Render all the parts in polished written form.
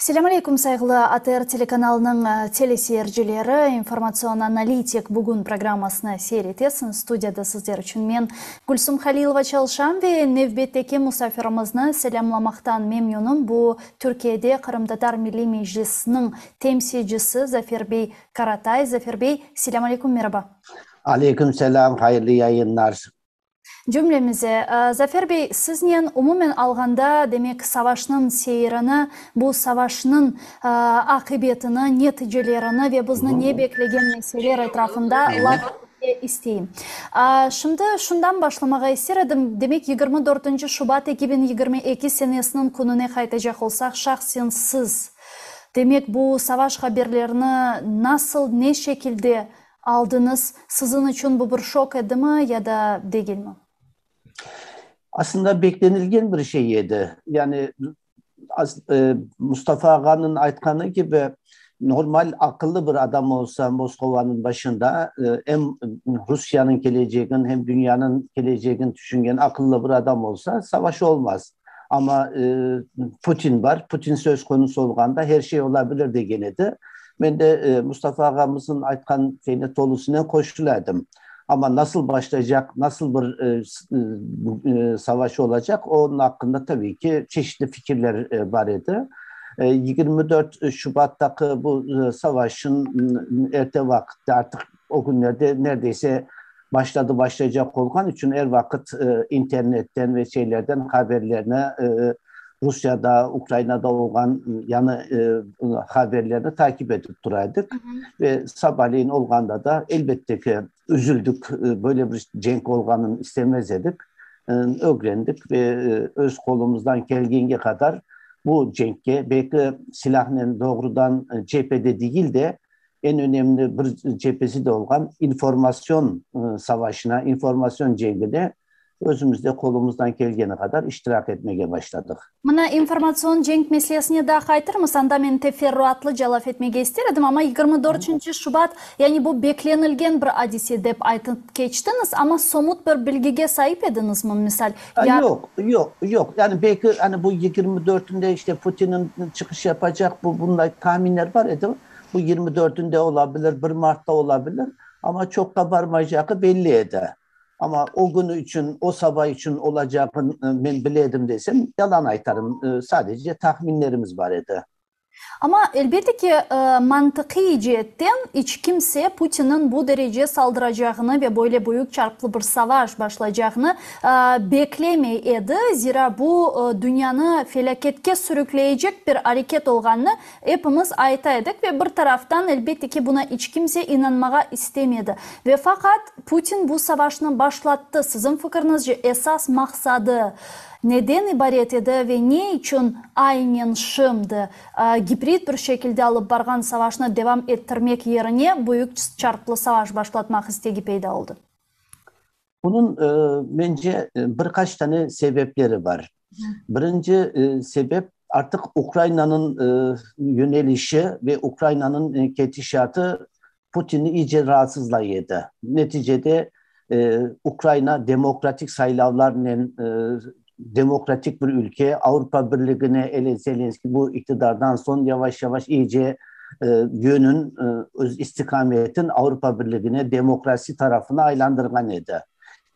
Selâm aleyküm, sayğılı ATR telekanalınıñ teleseyircileri! İnformatsion analitik bugün programmasını seyir etesiñiz. Studiyada sizler içün men, Gülsum Halilova çalışam ve nevbetteki musafirimizni selâmlamaqtan memnünim. Bu, Türkiyede Qırımtatar Milliy Meclisiniñ temsilcisi Zafer bey Karatay. Zafer bey, selâm aleyküm, meraba! Aleyküm selâm, hayırlı yayınlar. Cümlemize, Zafer bey, siznen umumen alğanda, demek, savaşnıñ seyrini, bu savaşnıñ aqibetini, neticelerini ve bizni ne beklegen meseleler etrafında laf etmege isteyim. Şimdi şundan başlamağa ister edim, demek, 24 şubat 2022 senesiniñ kününe qaytacaq olsaq, şahsen siz, demek, bu savaş haberlerini nasıl, ne şekilde Aldıñız, siziñ içün bu bir şok edimi ya da degilmi? Aslında beklenilgen bir şey edi. Yani Mustafa ağanıñ aytqanı kibi, normal aqıllı bir adam olsa Moskovanıñ başında, em Rusiyanıñ kelecegin, hem dünyanıñ kelecegin tüşüngen aqıllı bir adam olsa, savaş olmaz. Amma Putin bar, Putin söz konusu olğanda her şey olabilir degen edi. Men de Mustafa ağamıznıñ aytqan şeyine tolusınen qoşula edim. Amma nasıl başlaycaq, nasıl bir savaş olacaq, onıñ aqqında tabiiy ki, çeşitli fikirler bar edi. 24 Şubattaki bu savaşın erte vaqıtta, artıq o künlerde neredeyse başladı başlaycaq olğan içün er vaqıt internetten ve şeylerden haberlerni, Rusiyada, Ukrainada olğan yañı haberlerni takip etip tura edik. Ve sabaleyin olğanda da, elbette ki, üzüldik, böyle bir cenk olğanını istemez edik. Ögrendik ve öz qolumızdan kelgenge qadar bu cenkke, belki silâhnen doğrudan cephede degil de, eñ önemli bir cephesi de olğan informasyon savaşına, informasyon cengine özümiz de qolumızdan kelgeni qadar iştirak etmege başladıq. Mına informatsion cenk meselesine daa qaytırmız, anda men teferruatlıca laf etmege ister edim, amma 24 şubat, yani bu beklenilgen bir adise dep aytıp keçtiñiz, amma somut bir bilgige saip ediñizmi, misal, ya. Yoq, yoq, yoq. Yani belki hani bu 24-ünde işte Putinniñ çıqış yapacaq, bu bunday tahminler bar edi. Bu 24-ünde olabilir, 1 martta olabilir, amma çoqqa barmaycağı belli edi. Amma o künü içün, o saba içün olacağın men bile edim desem, yalan aytarım. Sadece tahminlerimiz bar edi. Amma, elbette ki, mantıqiy ceetten iç kimse Putinniñ bu derece saldıracağını ve böyle büyük çarplı bir savaş başlaycağını beklemey edi. Zira bu dünyanı felâketke sürükleyecek bir areket olğanını Epimiz ayta edik ve bir taraftan, elbette ki, buna iç kimse inanmağa istemedi. Ve faqat Putin bu savaşnı başlattı. Siziñ fikriñizce, esas maqsadı neden ibaret edi ve ne içün aynen şimdi gibrid bir şekilde alıp barğan savaşnı devam ettirmek yerine büyük çarplı savaş başlatmaq istegi peyda oldı? Bunıñ, mence, bir qaç tane sebepleri bar. Birinci sebep, artıq Ukrainanıñ yönelişi ve Ukrainanıñ ketişatı Putinni iyice raatsızlay edi. Neticede, Ukraina demokratik saylavlarnen demokratik bir ülke, Avropa Birligine ele Zelenskiy bu iqtidardan soñ yavaş-yavaş iyice yönün, öz istiqametin Avropa Birligine, demokrasi tarafına aylandırğan edi.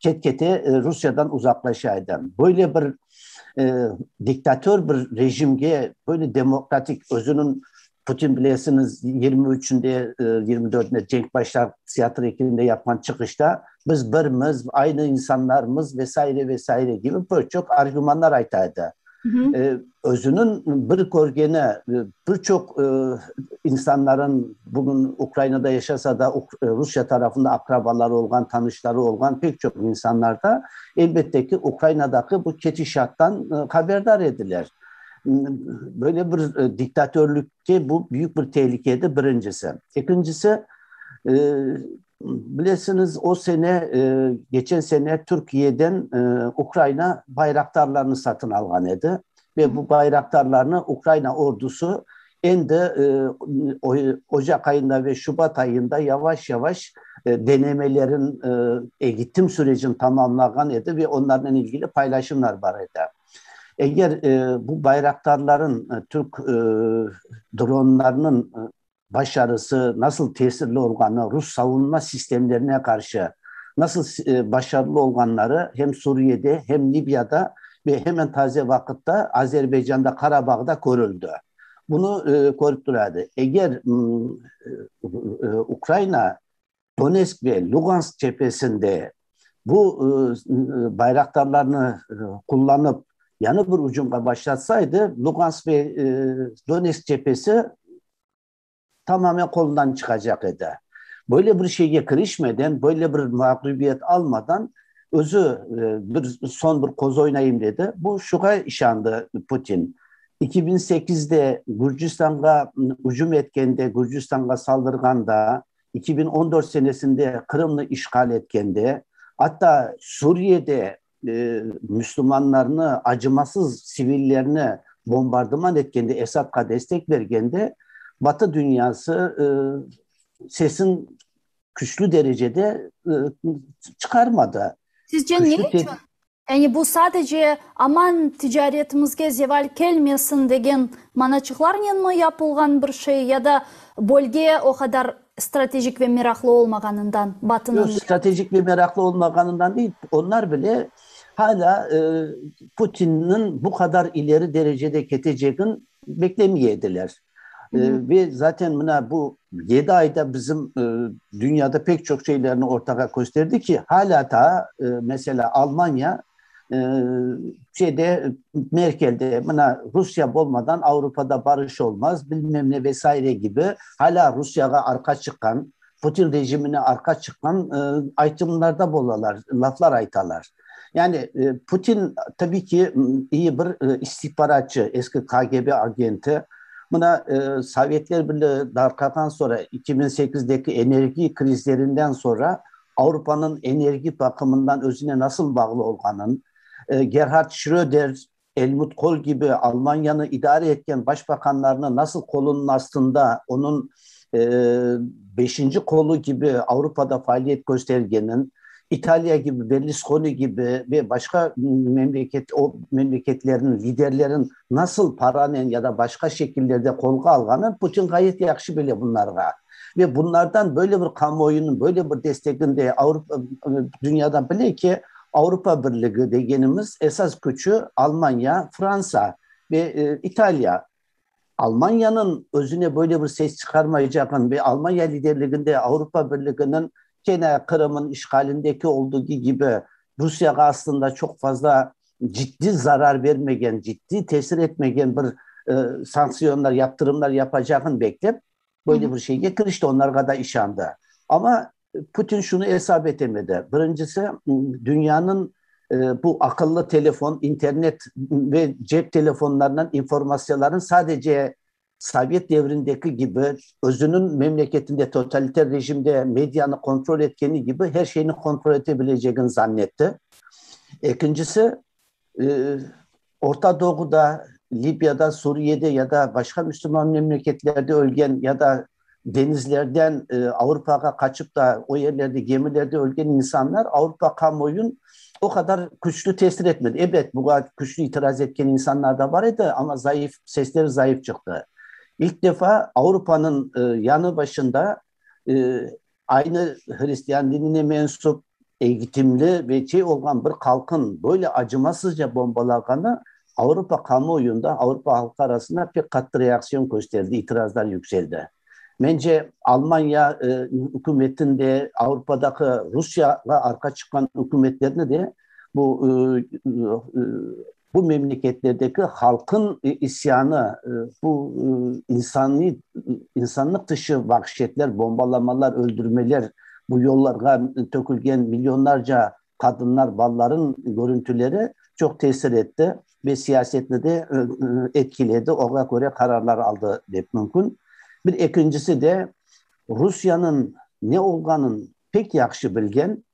Ket-kete Rusiyadan uzaqlaşa edi. Böyle bir diktatör bir rejimge, böyle demokratik özüniñ Putin bilesiñiz, 23-ünde, 24-ünde cenk başlap, teatr ekibinde yapqan çıqışta biz birmiz, aynı insanlarmız ve saire, ve saire kibi bir çoq argümanlar ayta edi. Özüniñ bir körgeni, bir çoq insanların bugün Ukrainada yaşasa da, Rusiya tarafında aqrabaları olğan, tanışları olğan pek çoq insanlar da, elbette ki, Ukrainadaki bu ketişattan haberdar ediler. Böyle bir diktatörlükke bu büyük bir tehlike edi, birincisi. Ekincisi, bilesiñiz, o sene, geçen sene Türkiyeden Ukraina bayraktarlarını satın alğan edi ve bu bayraktarlarnı Ukraina ordusı endi ocaq ayında ve şubat ayında yavaş-yavaş denemelerin, egitim sürecini tamamlağan edi ve onlarnen ilgili paylaşımlar bar edi. Eger bu bayraktarların, türk dronlarınıñ başarısı nasıl tesirli olğanı, rus savunma sistemlerine qarşı nasıl başarılı olğanları hem Suriyede, hem Libyada ve hemen taze vaqıtta Azerbaycanda, Qarabağda körüldi. Bunı körip turadı. Eger Ukraina Donetsk ve Lugansk cephesinde bu bayraqtarlarnı qullanıp yañı bir ucumğa başlatsaydı, Lugansk ve Donetsk cephesi tamamen qolundan çıqacaq edi. Böyle bir şeyge kirişmeden, böyle bir mağlübiyet almadan özü bir soñ bir qoz oynayım dedi. Bu şuğa işandı Putin. 2008-de Gürcistanğa ücüm etkende, Gürcistanğa saldırğanda, 2014 senesinde Qırımnı işğal etkende, atta Suriyede müslümanlarnı, acımasız sivillerni bombardıman etkende, Esadqa destek bergende, Batı dünyası sesin küçlü derecede çıqarmadı. Sizce ne içün? Yani bu sadece aman ticaretimizge zeval kelmesin degen manaçıqlarnen mi yapılğan bir şey ya da bölge o qadar stratejik ve meraqlı olmağanından, Batınıñ. Yoq, stratejik ve meraqlı olmağanından değil, onlar bile hala Putinniñ bu qadar ileri derecede ketecegin beklemey ediler. Ve zaten mına bu yedi ayda bizim dünyada pek çoq şeylerni ortağa kösterdi ki, hala taa, mesela, Almanya şeyde, Merkelde, mına Rusya bolmadan Avropada barış olmaz, bilmem ne ve saire kibi, hala Rusyağa arqa çıqqan, Putin rejimine arqa çıqqan aytımlarda bolalar, laflar aytalar. Yani Putin tabiy ki iyi bir istihbaratçı, eski KGB agenti. Mına Sovetler Birliği darqağan soñra, 2008-deki energiya krizlerinden soñra Avropanıñ energi baqımından özüne nasıl bağlı olğanın, Gerhard Şröder, Helmut Kohl kibi Almanyanı idare etken başbaqanlarnı nasıl qolunıñ astında, onıñ beşinci qolu kibi Avropada faaliyet köstergenin, İtaliya kibi, Berlusconi kibi ve başqa memleket, o memleketlerniñ liderlerin nasıl paranen ya da başqa şekillerde qolğa alğanın Putin ğayet yahşı bile bunlarğa. Ve bunlardan böyle bir kamuoyunıñ böyle bir destegini de Avropa, dünyadan bile ki, Avropa Birligi degenimiz esas küçü Almanya, Fransa ve İtaliya. Almanyanıñ özüne böyle bir ses çıqarmaycağın ve Almanya liderliginde Avropa Birliginiñ kene Qırım'ın işğalindeki olduğı kibi Rusiyağa aslında çoq fazla ciddi zarar bermegen, ciddi tesir etmegen bir sanksiyonlar, yaptırımlar yapacağın beklep, böyle bir şeyge kirişti, onlarğa da işandı. Amma Putin şunı esap etemedi. Birincisi, dünyanıñ bu aqıllı telefon, internet ve cep telefonlarından informatsiyaların sadece sovet devrindeki kibi, özüniñ memleketinde totaliter rejimde medianı kontrol etkeni kibi her şeyni kontrol ete bilecegini zannetti. Ekincisi, Orta Doğuda, Libyada, Suriyede ya da başqa müslüman memleketlerde ölgen ya da deñizlerden Avropağa qaçıp da o yerlerde gemilerde ölgen insanlar Avropa kamuoyun o qadar küçlü tesir etmedi. Ebet, buña küçlü itiraz etken insanlar da bar edi, amma zayıf, sesleri zayıf çıqtı. İlk defa Avropanıñ yanı başında aynı hristian dinine mensup, egitimli ve şey olğan bir halqın böyle acımasızca bombalağanı Avropa kamuoyunda, Avropa halqı arasında pek qattı reaksiyon kösterdi, itirazlar yükseldi. Mence, Almanya ükümetini de, Avropadaki Rusiyağa arqa çıqqan ükümetlerni de bu bu memleketlerdeki halqın isyanı, bu insaniy, insanlıq tışı vahşetler, bombalamalar, öldürmeler, bu yollarğa tökülgen milyonlarca qadınlar, balaların körüntüleri çoq tesir etti ve siyasetni de etkiledi, oña köre qararlar aldı dep mümkün. Bir ekincisi de, Rusiyanıñ ne olğanın pek yahşı bilgen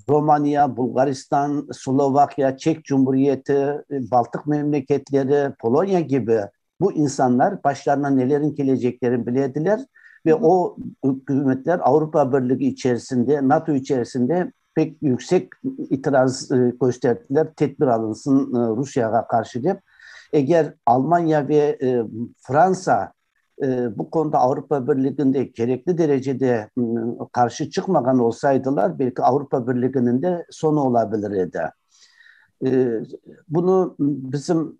Romaniya, Bulğaristan, Slovakiya, Çek Cumhuriyeti, Baltıq memleketleri, Polonya kibi bu insanlar başlarına nelerin keleceklerini bile ediler ve o ükümetler Avropa Birligi içerisinde, NATO içerisinde. pek yüksek itiraz kösterdiler, tedbir alınsın Rusiyağa qarşı dep. Eger Almanya ve Fransa bu konuda Avropa Birliginde kerekli derecede qarşı çıqmağan olsaydılar, belki Avropa Birliginiñ de soñu olabilir edi. Bunı bizim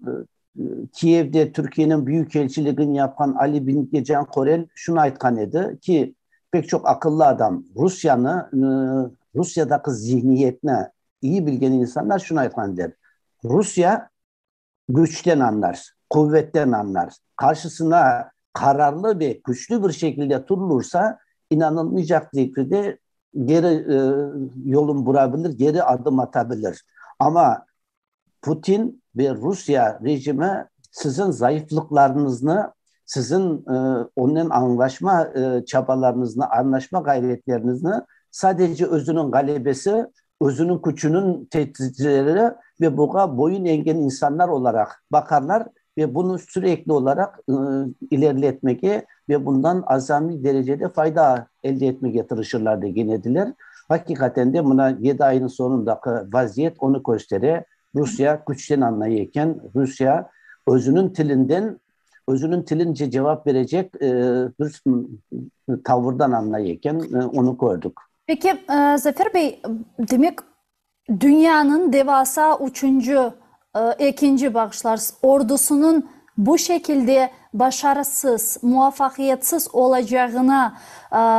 Kiyevde Türkiyeniñ büyükelçiligini yapqan Ali Bilgecan Korel şunı aytqan edi ki, pek çoq aqıllı adam Rusiyanı, Rusiyadaki zihniyetni iyi bilgen insanlar şunı aytqan ediler, Rusiya küçten añlar, quvetten añlar. Qarşısına qararlı ve küçlü bir şekilde turulursa, inanılmaycaq derecede geri yolun burabilir, geri adım atabilir. Amma Putin ve Rusiye rejimi siziñ zayıflıqlarıñıznı, siziñ onen añlaşma çabalarıñıznı, añlaşma ğayretleriñizni sadece özüniñ ğalebesi, özüniñ küçüniñ tehditleri ve buña boyun eñgen insanlar olaraq baqarlar ve bunı sürekli olaraq ileriletmege ve bundan azamiy derecede fayda elde etmege tırışırlar degen ediler. Haqiqaten de mına yedi aynıñ soñundaki vaziyet onı köstere, Rusiye küçten añlay eken, Rusiye özüniñ tilinden, özüniñ tilince cevap berecek bir tavırdan añlay eken, onı kördik. Peki, Zafer bey, demek, Dünyanıñ devasa üçünci, ekinci bağışlarsız, ordusınıñ bu şekilde başarısız, muvafaqiyetsiz olacağını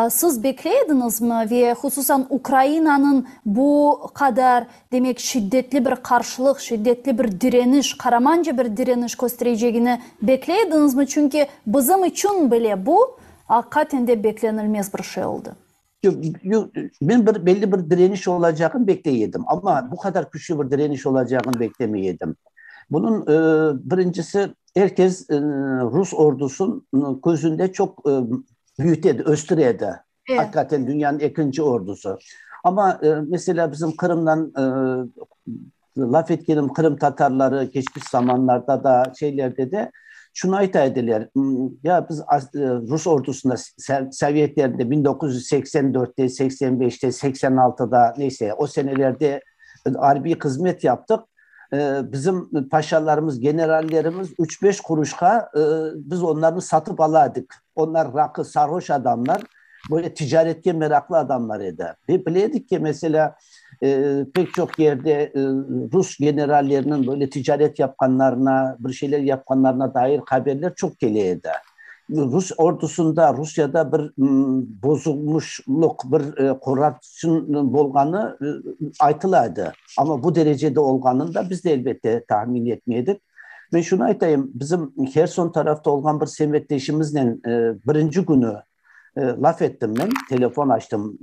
siz bekley ediñizmi ve hususan Ukrainanıñ bu qadar, demek, şiddetli bir qarşılıq, şiddetli bir direniş, qaramanca bir direniş kösterecegini bekley ediñizmi? Çünki bizim içün bile bu, aqiqaten de beklenilmez bir şey oldı. Men bir belli bir direniş olacağını bekley edim, amma bu qadar küçlü bir direniş olacağını beklemey edim. Bunıñ birincisi, er kes rus ordusın közünde çoq büyüte edi, östüre edi. Aqiqaten dünyanıñ ekinci ordusı. Amma, meselâ, bizim Qırımdan Laf etkenim qırımtatarları keçmiş zamanlarda da, şeylerde de şunı ayta ediler, ya biz rus ordusında sovetlerinde 1984-te, 85-te, 86-da, neyse, o senelerde arbiy hızmet yaptıq, bizim paşalarımız, generallerimiz üç-beş quruşqa biz onlarnı satıp ala edik. Onlar raqı, sarhoş adamlar, böyle ticaretke meraqlı adamlar edi. Ve bile edik ki, meselâ, pek çoq yerde rus generalleriniñ böyle ticaret yapqanlarına, bir şeyler yapqanlarına dair haberler çoq kele edi. Rus ordusında, Rusiyada bir bozulmışlıq, bir korrupsion bolğanı aytıla edi. Amma bu derecede olğanını da biz de, elbette, tahmin etmey edik. Men şunı aytayım, bizim Herson tarafta olğan bir semetdeşimiznen birinci künü laf ettim men, telefon açtım,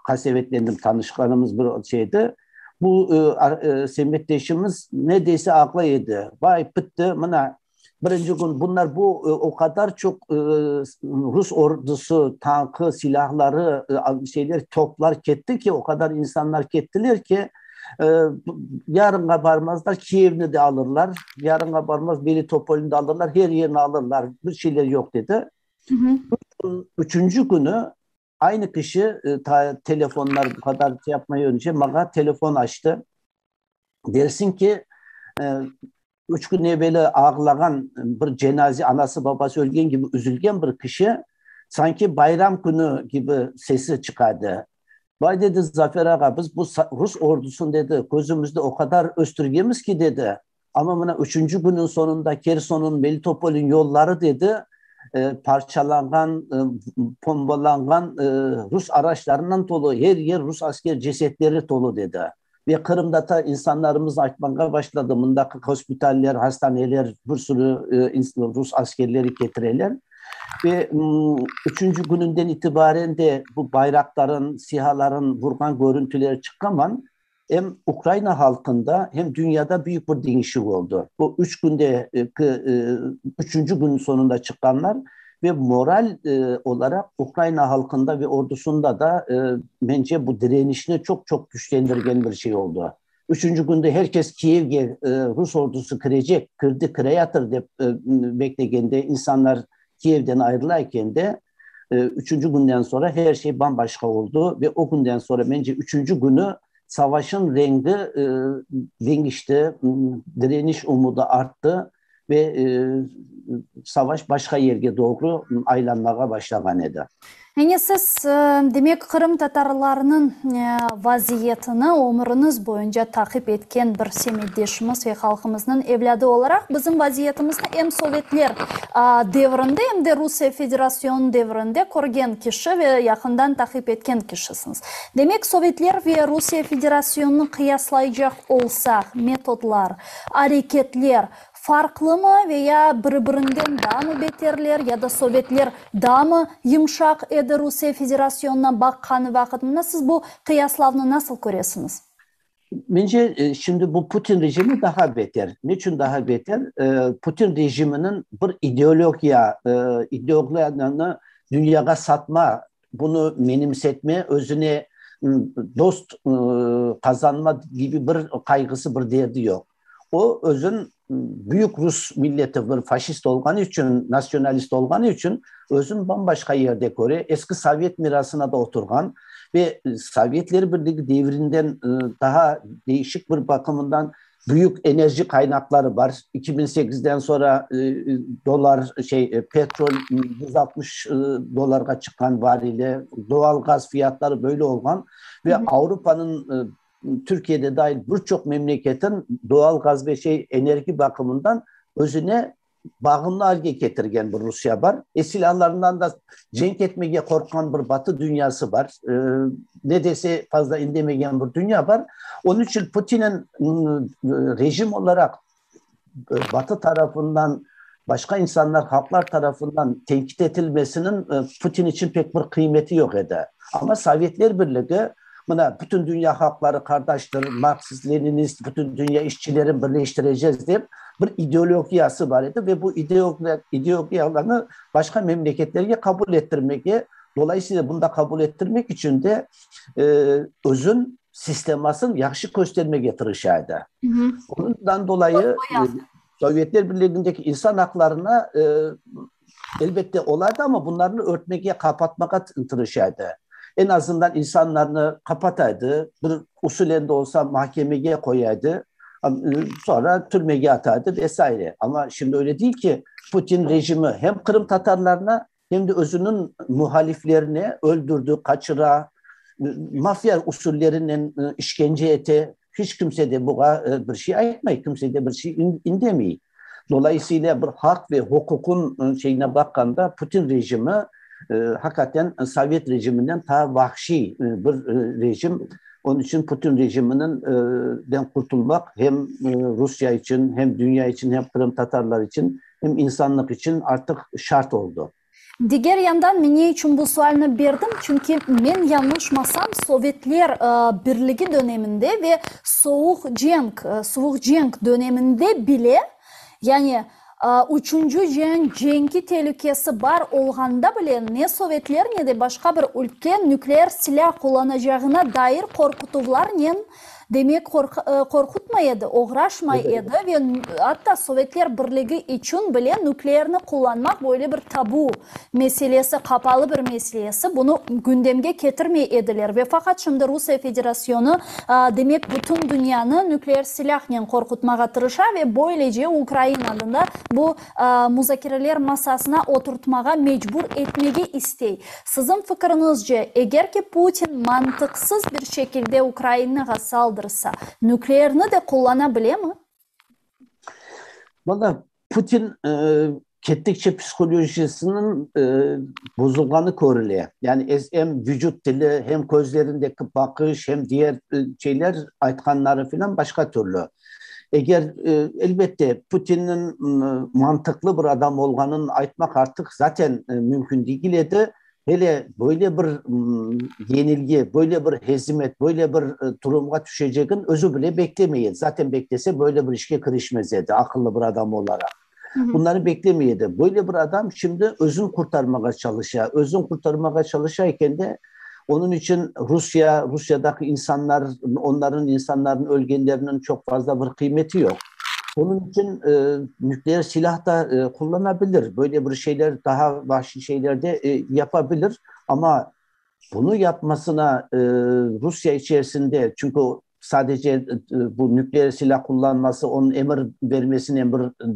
qasevetlendim, tanışqanımız bir şeydi. Bu semetdeşimiz ne dese aqlı edi. Vay, pitti, mına, birinci kün bunlar bu o qadar çoq rus ordusı, tankı, silâhları, şeyler, toplar ketti ki, o qadar insanlar kettiler ki, Yarınğa barmazlar, Kiyevni de alırlar, yarınğa barmaz, Melitopolni de alırlar, her yerni alırlar, bir şeyler yoq, dedi. Üçünci künü aynı kişi, telefonlar bu qadar şey yapmay önce, maña telefon açtı. Dersiñ ki, üç kün eveli ağlağan bir cenaze, anası-babası ölgen kibi üzülgen bir kişi, sanki bayram künü kibi sesi çıqadı. Vay, dedi, Zafer ağa, biz bu rus ordusını, dedi, közümizde o qadar östürgenmiz ki, dedi, amma mına üçünci künniñ soñunda Hersonnıñ, Melitopolniñ yolları, dedi, parçalanğan, bombalanğan rus araçlarından tolu, her yer rus asker cesetleri tolu, dedi. Ve Qırımda da insanlarımız aytmağa başladı, mındaki hospitaller, hastaneler bir sürü rus askerleri ketireler. Ve üçünci kününden itibaren de bu bayraqların, sihaların vurğan körüntüleri çıqqanman, em Ukraina halqında, hem dünyada büyük bir deñişüv oldı. Bu üç künde, üçünci künniñ soñunda çıqqanlar ve moral olaraq Ukraina halqında ve ordusında da, mence, bu direnişni çoq-çoq küçlendirgen bir şey oldı. Üçünci künde her kes Kiyevge rus ordusı kirecek, kirdi, kireyatır dep beklegende, insanlar Kiyevden ayrıla ekende, Üçünci künden soñra her şey bam-başqa oldı ve o künden soñra, mence, üçünci künü savaşın rengi deñişti, direniş umudı arttı ve savaş başqa yerge doğru aylanmağa başlağan edi. Yani siz, demek, qırımtatarlarnıñ vaziyetini ömüriñiz boyunca taqip etken bir semetdeşimiz ve halqımıznıñ evlâdı olaraq bizim vaziyetimizni em sovetler devrinde, em de Rusiye Federasyonı devrinde körgen kişi ve yaqından taqip etken kişisiñiz. Demek, sovetler ve Rusiye Federasyonını qıyaslaycaq olsaq, metodlar, areketler Farqlımı ve ya biri-birinden daamı beterler, ya da sovetler daamı yımşaq edi Rusiye Federasyonına baqqanı vaqıt? Mına siz bu qıyaslavnı nasıl köresiñiz? Mence, şimdi bu Putin rejimi daha beter. Neçün daha beter? Putin rejiminiñ bir ideologiya, ideologiyanı dünyağa satma, bunı menimsetme, özüne dost qazanma kibi bir qayğısı, bir derdi yoq. O, özün büyük rus milleti bir faşist olğanı içün, nasionalist olğanı içün, özün bam-başqa yerde köre, eski sovet mirasına da oturğan ve Sovetler Birligi devrinden daha değişik bir bakımından büyük enerji qaynaqları bar. 2008-den soñra dollar, şey, petrol 160 dollarğa çıqqan varile, doğal gaz fiyatları böyle olğan ve Avropanıñ Türkiye de dahil bir çoq memleketin doğal gaz ve şey enerji bakımından özüne bağımlı alge ketirgen bir Rusya bar. E silahlarından da cenk etmege qorqqan bir Batı dünyası bar. E, ne dese fazla indemegen bir dünya bar. Onun içün Putin'in rejim olaraq Batı tarafından, başqa insanlar, halqlar tarafından tenkit etilmesiniñ Putin içün pek bir qıymeti yoq edi. Amma Sovetler Birligi, mına, bütün dünya halqları qardaştır, marksist-leninist, bütün dünya işçilerini birleştireceğiz dep bir ideologiyası bar edi ve bu ideologiyalarnı başqa memleketlerge qabul ettirmege, dolayısıyla bunu da qabul ettirmek içün de özün sistemasın yahşı köstermege tırışa edi. Ondan dolayı Sovetler Birligindeki insan aqlarına elbette ola edi, amma bunlarnı örtmege, qapatmağa tırışa edi. Eñ azından insanlarnı qapata edi, bir usulen de olsa mahkemege qoya edi, soñra türmege ata edi ve saire. Amma şimdi öyle değil ki, Putin rejimi hem qırımtatarlarına, Hem de özüniñ muhaliflerini öldürdi, qaçıra, mafya usullerinen işkence ete. Hiç kimse de buña bir şey aytmay, kimse de bir şey indemey. Dolayısıyla bir haq ve huquqın şeyine baqqanda Putin rejimi haqiqaten sovet rejiminden taa vahşiy bir rejim. Onıñ içün Putin rejiminden qurtulmaq hem Rusya içün, hem dünya içün, hem qırımtatarlar içün Em insanlıq içün artıq şart oldı. Diger yandan, men ne içün bu sualni berdim, çünki men yañlışmasam, Sovetler Birligi döneminde ve Soğuq cenk, Suvuq cenk döneminde bile, yani üçünci cenk cenki telükesi bar olğanda bile, ne sovetler, ne de başqa bir ülke nükleer silâ qullanacağına dair qorqutuvlarnen Demek, qorqutmay edi, oğraşmay edi ve atta Sovetler Birligi içün bile nükleerni qullanmaq böyle bir tabu meselesi, qapalı bir meselesi, bunı gündemge ketirmey ediler. Ve faqat şimdi Rusiye Federasyonı, demek, bütün dünyanı nükleer silâhnen qorqutmağa tırışa ve böylece Ukrainanı da bu muzakereler masasına oturtmağa mecbur etmege istey. Siziñ fikiriñizce, eger ki Putin mantıqsız bir şekilde Ukrainağa saldırsa, nükleerni de qullana bilemi? Valla, Putin kettikçe psiholojisiniñ bozulğanı körüle. Yani em vücut tili, hem közlerindeki baqış, hem diğer şeyler, aytqanları filan başqa türlü. Eger, elbette, Putinniñ mantıqlı bir adam olğanın aytmaq artıq zaten mümkün degil edi. Hele böyle bir yenilgi, böyle bir hezimet, böyle bir durumğa tüşecegin özü bile beklemey edi. Zaten beklese, böyle bir işke kirişmez edi, aqıllı bir adam olaraq. Bunları beklemey edi. Böyle bir adam şimdi özün qurtarmağa çalışa. Özün qurtarmağa çalışa eken de, onıñ içün Rusiya, Rusiyadaki insanlar, onların insanların ölgenleriniñ çoq fazla bir qıymeti yoq. Bunıñ içün nükleer silah da qullanabilir, böyle bir şeyler, daha vahşiy şeyler de yapabilir, amma bunı yapmasına Rusiye içerisinde, çünki sadece bu nükleer silah qullanması onıñ emir bermesinen bir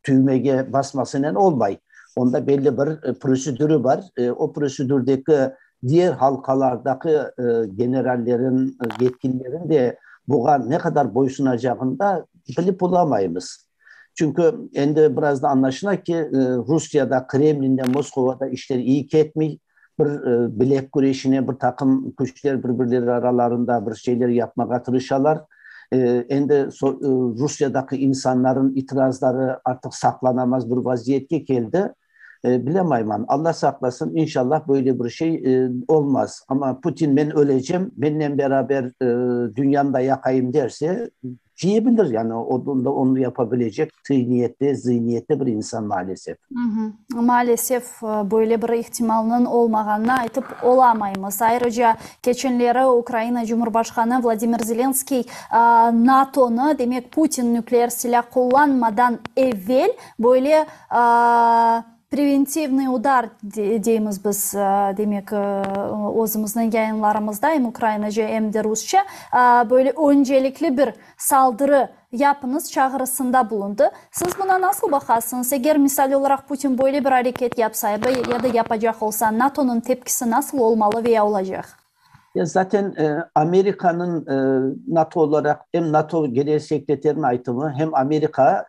tüğmege basmasınen olmay. Onda belli bir prosedürü bar. O prosedürdeki diğer halqalardaki generallerin, yetkililerin de buğa ne qadar boysunacağını da bilip olamaymız. Çünki endi biraz da añlaşıla ki, Rusiyada, Kremlinde, Moskovada işler iyi ketmey. Bir bilek küreşine bir taqım küçler bir-birleri aralarında bir şeyler yapmağa tırışalar. Endi Rusiyadaki insanların itirazları artıq saqlanamaz bir vaziyetke keldi. Bilemayman, Alla saqlasın, inşallah böyle bir şey olmaz. Amma Putin men ölecem, mennen beraber dünyanı da yaqayım derse, diyebilir, yani o da onı yapabilecek tıyniyette, zıyniyette bir insan maalesef. Maalesef, böyle bir ihtimalnıñ olmağanını aytıp olamaymız. Ayrıca, keçenleri Ukraina Cumhurbaşqanı Vladimir Zelenskiy NATOnı, demek Putin nükleer silâ qullanmadan evel böyle Preventivnıy udar deymiz biz, demek, özümizniñ yayınlarımızda, em ukrainaca, em de rusça, böyle öncelikli bir saldırı yapıñız çağrısında bulundı. Siz buna nasıl baqasıñız? Eger, misal olaraq, Putin böyle bir areket yapsa ya da yapacaq olsa, NATOnıñ tepkisi nasıl olmalı veya olacaq? Ya zaten Amerikanıñ NATO olaraq, em NATO Genel sekreteriniñ aytımı, hem Amerika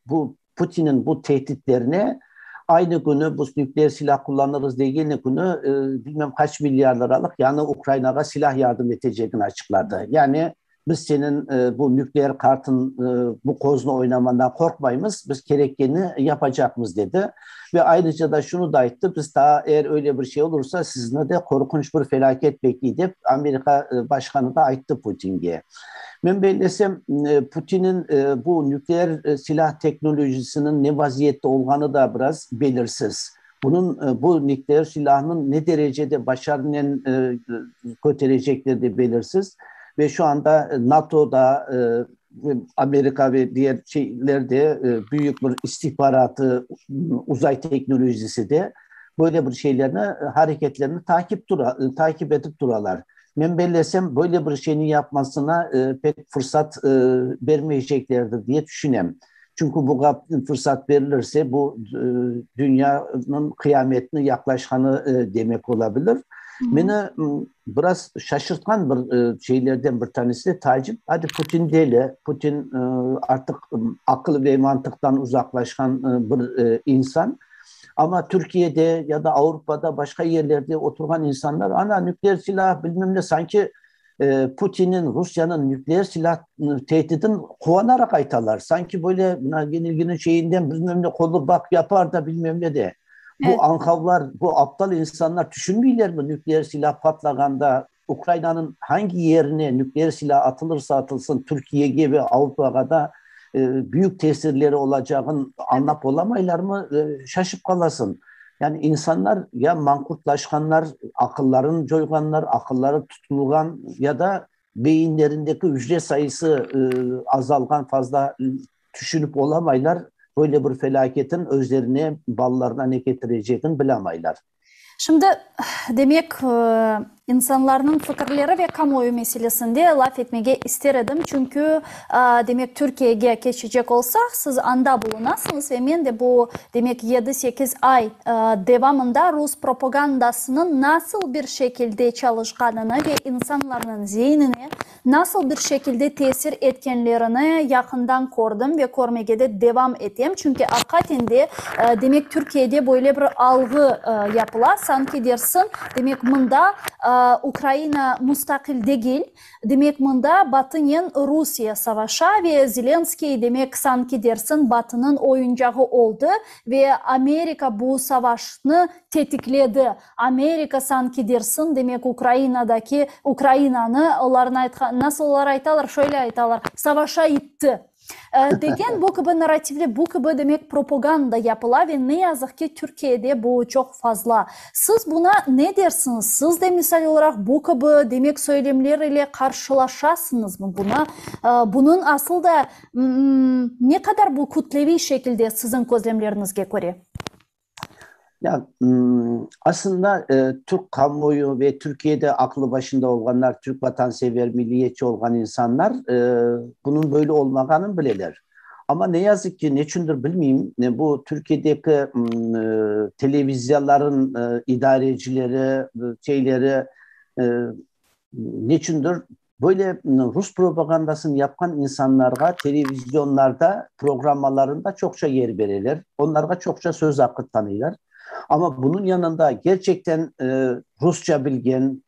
bu Putinniñ bu tehditlerine aynı künü, bu nükleer silâ qullanırız degeni künü, bilmem qaç milyar liralıq yañı Ukrainağa silâh yardım etecegini açıqladı. Yani biz seniñ bu nükleer kartın, bu qoznı oynamandan qorqmaymız, biz kerekkeni yapacaqmız, dedi. Ve ayrıca da şunı da ayttı, biz daa eğer öyle bir şey olursa, sizni de qorqunç bir felâket bekley, dep Amerika başqanı da ayttı Putinge. Men bellesem, Putinniñ bu nükleer silâh teknolojisiniñ ne vaziyette olğanı da biraz belirsiz. Bunıñ, bu nükleer silâhnıñ ne derecede başarınen köterecekleri de belirsiz. Ve şu anda NATO da, Amerika ve diğer şeyler de büyük bir istihbaratı, uzay teknolojisi de böyle bir şeylerni, hareketlerini takip tura, takip etip turalar. Men bellesem, böyle bir şeyni yapmasına pek fırsat bermeyceklerdir diye tüşünem. Çünki buğa fırsat berilirse, bu dünyanıñ qıyametine yaqlaşqanı demek olabilir. Meni biraz şaşırtqan bir şeylerden bir tanesi de taacip, hadi Putin deli, Putin artıq aqıl ve mantıqtan uzaqlaşqan bir insan. Amma Türkiyede ya da Avropada başqa yerlerde oturğan insanlar, ana, nükleer silâ, bilmem ne, sanki Putinniñ, Rusiyaniñ nükleer silâ tehdidin quvanaraq aytalar. Sanki böyle mına yenilginiñ şeyinden bilmem ne qolu baq yapar da bilmem ne de. Bu añqavlar, bu aptal insanlar tüşünmeylermi nükleer silâ patlağanda Ukrainanıñ hangi yerine nükleer silâ atılırsa atılsın, Türkiyege ve Avropağa da büyük tesirleri olacağın añlap olamaylarmı, şaşıp qalasın. Yani insanlar ya manqurtlaşqanlar, aqılların coyğanlar, aqılları tutulğan ya da beyinlerindeki ücre sayısı azalğan, fazla tüşünip olamaylar, böyle bir felâketin özlerine, balalarına ne ketirecegin bilamaylar. Şimdi, demek, insanlarnıñ fikirleri ve kamuoyu meselesinde laf etmege ister edim, çünki, demek, Türkiyege keçecek olsaq, siz anda bulunasıñız ve men de bu, demek, yedi-sekiz ay devamında rus propagandasınıñ nasıl bir şekilde çalışqanını ve insanlarnıñ zeinine Nasıl bir şekilde tesir etkenlerini yaqından kördim ve körmege de devam etem, çünki aqaten de, demek, Türkiyede böyle bir alğı yapıla, sanki dersiñ, demek, mında Ukraina mustaqil degil, demek, mında Batınen Rusiye savaşa ve Zelenskıy, demek, sanki dersiñ, Batınıñ oyuncağı oldı ve Amerika bu savaşnı tetikledi. Amerika sanki dersin, demek Ukrainadaki, Ukrainanı, olarnıñ aytqan, nasıl olar aytalar, şöyle aytalar, savaşa itti. Degen bu kibi narrativler, bu kibi, demek, propaganda yapıla ve ne yazıq ki, Türkiyede bu çoq fazla. Siz buña ne dersiñiz? Siz de, misal olaraq, bu kibi, demek, söylemler ile qarşılaşasıñızmı? Buna, bunıñ asıl da ne qadar bu kütleviy şekilde siziñ közlemleriñizge köre? Ya, aslında türk kamuoyu ve Türkiyede aqlı başında olğanlar, türk vatansever, milliyetçi olğan insanlar bunıñ böyle olmağanın bileler. Amma ne yazıq ki, neçündir bilmeyim, bu Türkiyedeki televiziyaların idarecileri, şeyleri neçündir böyle rus propagandasını yapqan insanlarğa televizyonlarda, programmalarında çoqça yer bereler, onlarğa çoqça söz aqqı tanıylar. Amma bunıñ yanında kerçekten rusça bilgen,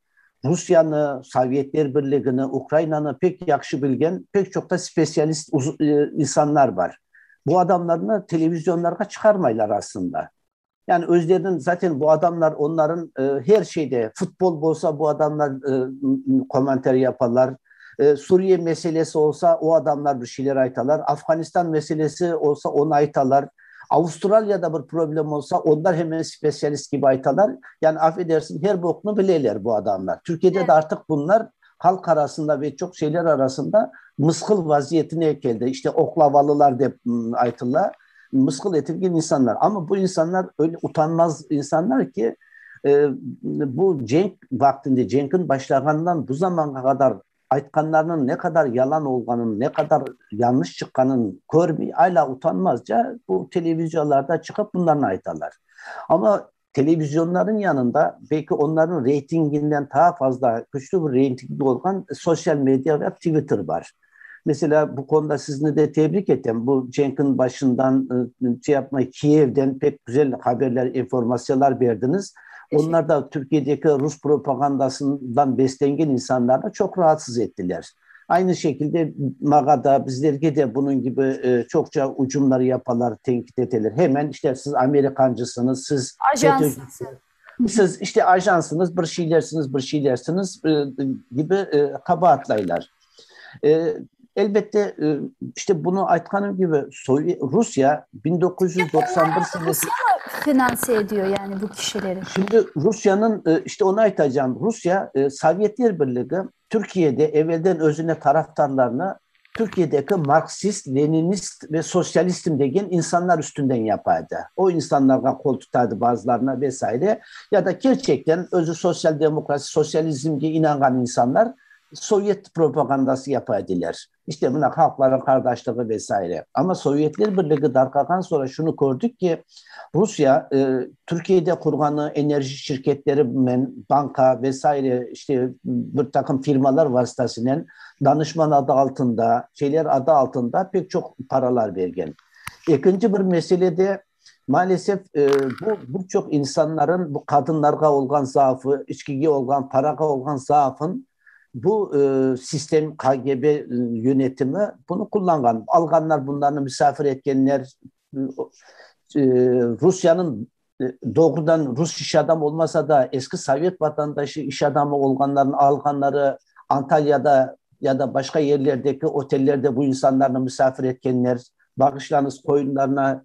Rusyanı, Sovyetler Birligini, Ukrainanı pek yahşı bilgen pek çoq da spesialist insanlar bar. Bu adamlarnı televizyonlarğa çıqarmaylar aslında. Yani özleriniñ zaten bu adamlar onların her şeyde, futbol bolsa bu adamlar kommentariy yaparlar, Suriye meselesi olsa o adamlar bir şeyler aytalar, Afganistan meselesi olsa onı aytalar, Avustralyada bir problem olsa onlar hemen spesialist kibi aytalar. Yani affedersin her boknı bileler bu adamlar. Türkiyede de artıq bunlar halq arasında ve çoq şeyler arasında mısqıl vaziyetine keldi. İşte oqlavalılar dep aytıla. Mısqıl etilgen insanlar. Amma bu insanlar öyle utanmaz insanlar ki, bu cenk vaqtında, cenkin başlağanından bu zamanğa qadar aytqanlarınıñ ne qadar yalan olğanın, ne qadar yanlış çıqqanın körmey, alâ utanmazca bu televiziyalarda çıqıp bunlarnı aytalar. Amma televizyonların yanında belki onların reytinginden taa fazla küçlü bir reytingi olğan sosyal media ve Twitter bar. Meselâ, bu konuda sizni de tebrik etem. Bu cenkin başından şey yapmay, Kiyevden pek güzel haberler, informatsiyalar berdiñiz. Onlar da Türkiyedeki rus propagandasından beslengen insanlarnı çoq raatsız ettiler. Aynı şekilde mağa da, bizlerge de bunıñ kibi çoqça ucumlar yapalar, teñkit eteler. Hemen işte siz amerikancısıñız, siz Ajansıñız. Siz işte ajansıñız, bir şeylersiñiz, bir şeylersiñiz kibi qabaatlaylar. Elbette, işte bunı aytqanım kibi, Rusya 1991 senesi... Rusya mı finanse ediyor yani bu kişileri? Şimdi Rusyanıñ, işte onı aytacağım, Rusya, Sovyetler Birligi Türkiyede evelden özüne tarafdarlarnı Türkiyedeki marksist, leninist ve sosyalistim degen insanlar üstünden yapa edi. O insanlarğa qol tuta edi bazılarına ve saire. Ya da kerçekten özü sosyal demokrasi, sosyalizmge inanğan insanlar sovyet propagandası yapa ediler. İşte mına halqların qardaşlığı ve saire. Amma Sovyetler Birligi darqağan soñra şunı kördik ki, Rusya Türkiyede qurğanı enerji şirketleri men, banka ve saire işte bir taqım firmalar vasıtasınen danışman adı altında, şeyler adı altında pek çoq paralar bergen. Ekinci bir mesele de, maalesef, bu bir çoq insanların bu qadınlarğa olğan zaafı, içkige olğan, parağa olğan zaafın bu sistem, KGB yönetimi bunı qullanğan. Alğanlar bunlarnı misafir etkenler, Rusyanıñ doğrudan rus iş adamı olmasa da, eski sovet vatandaşı iş adamı olğanlarnı alğanları Antalyada ya da başqa yerlerdeki otellerde bu insanlarnı misafir etkenler, bağışlañız, qoyunlarına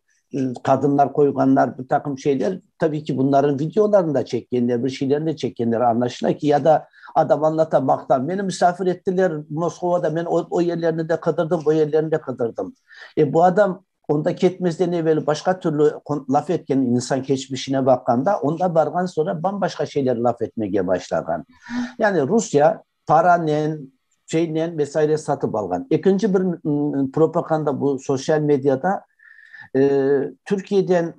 qadınlar qoyğanlar, bir taqım şeyler, tabiy ki, bunların videolarını da çekkenler, bir şeylerini de çekkenler, añlaşıla ki, ya da adam añlata, maqtan, meni misafir ettiler Moskovada, men o yerlerni de qıdırdım, bu yerlerni de qıdırdım. E, bu adam onda ketmezden evel başqa türlü laf etken insan keçmişine baqqanda, onda barğan soñra bam-başqa şeyler laf etmege başlağan. Yani Rusya paranen, şeynen ve saire satıp alğan. Ekinci bir propaganda bu sosyal mediada Türkiyeden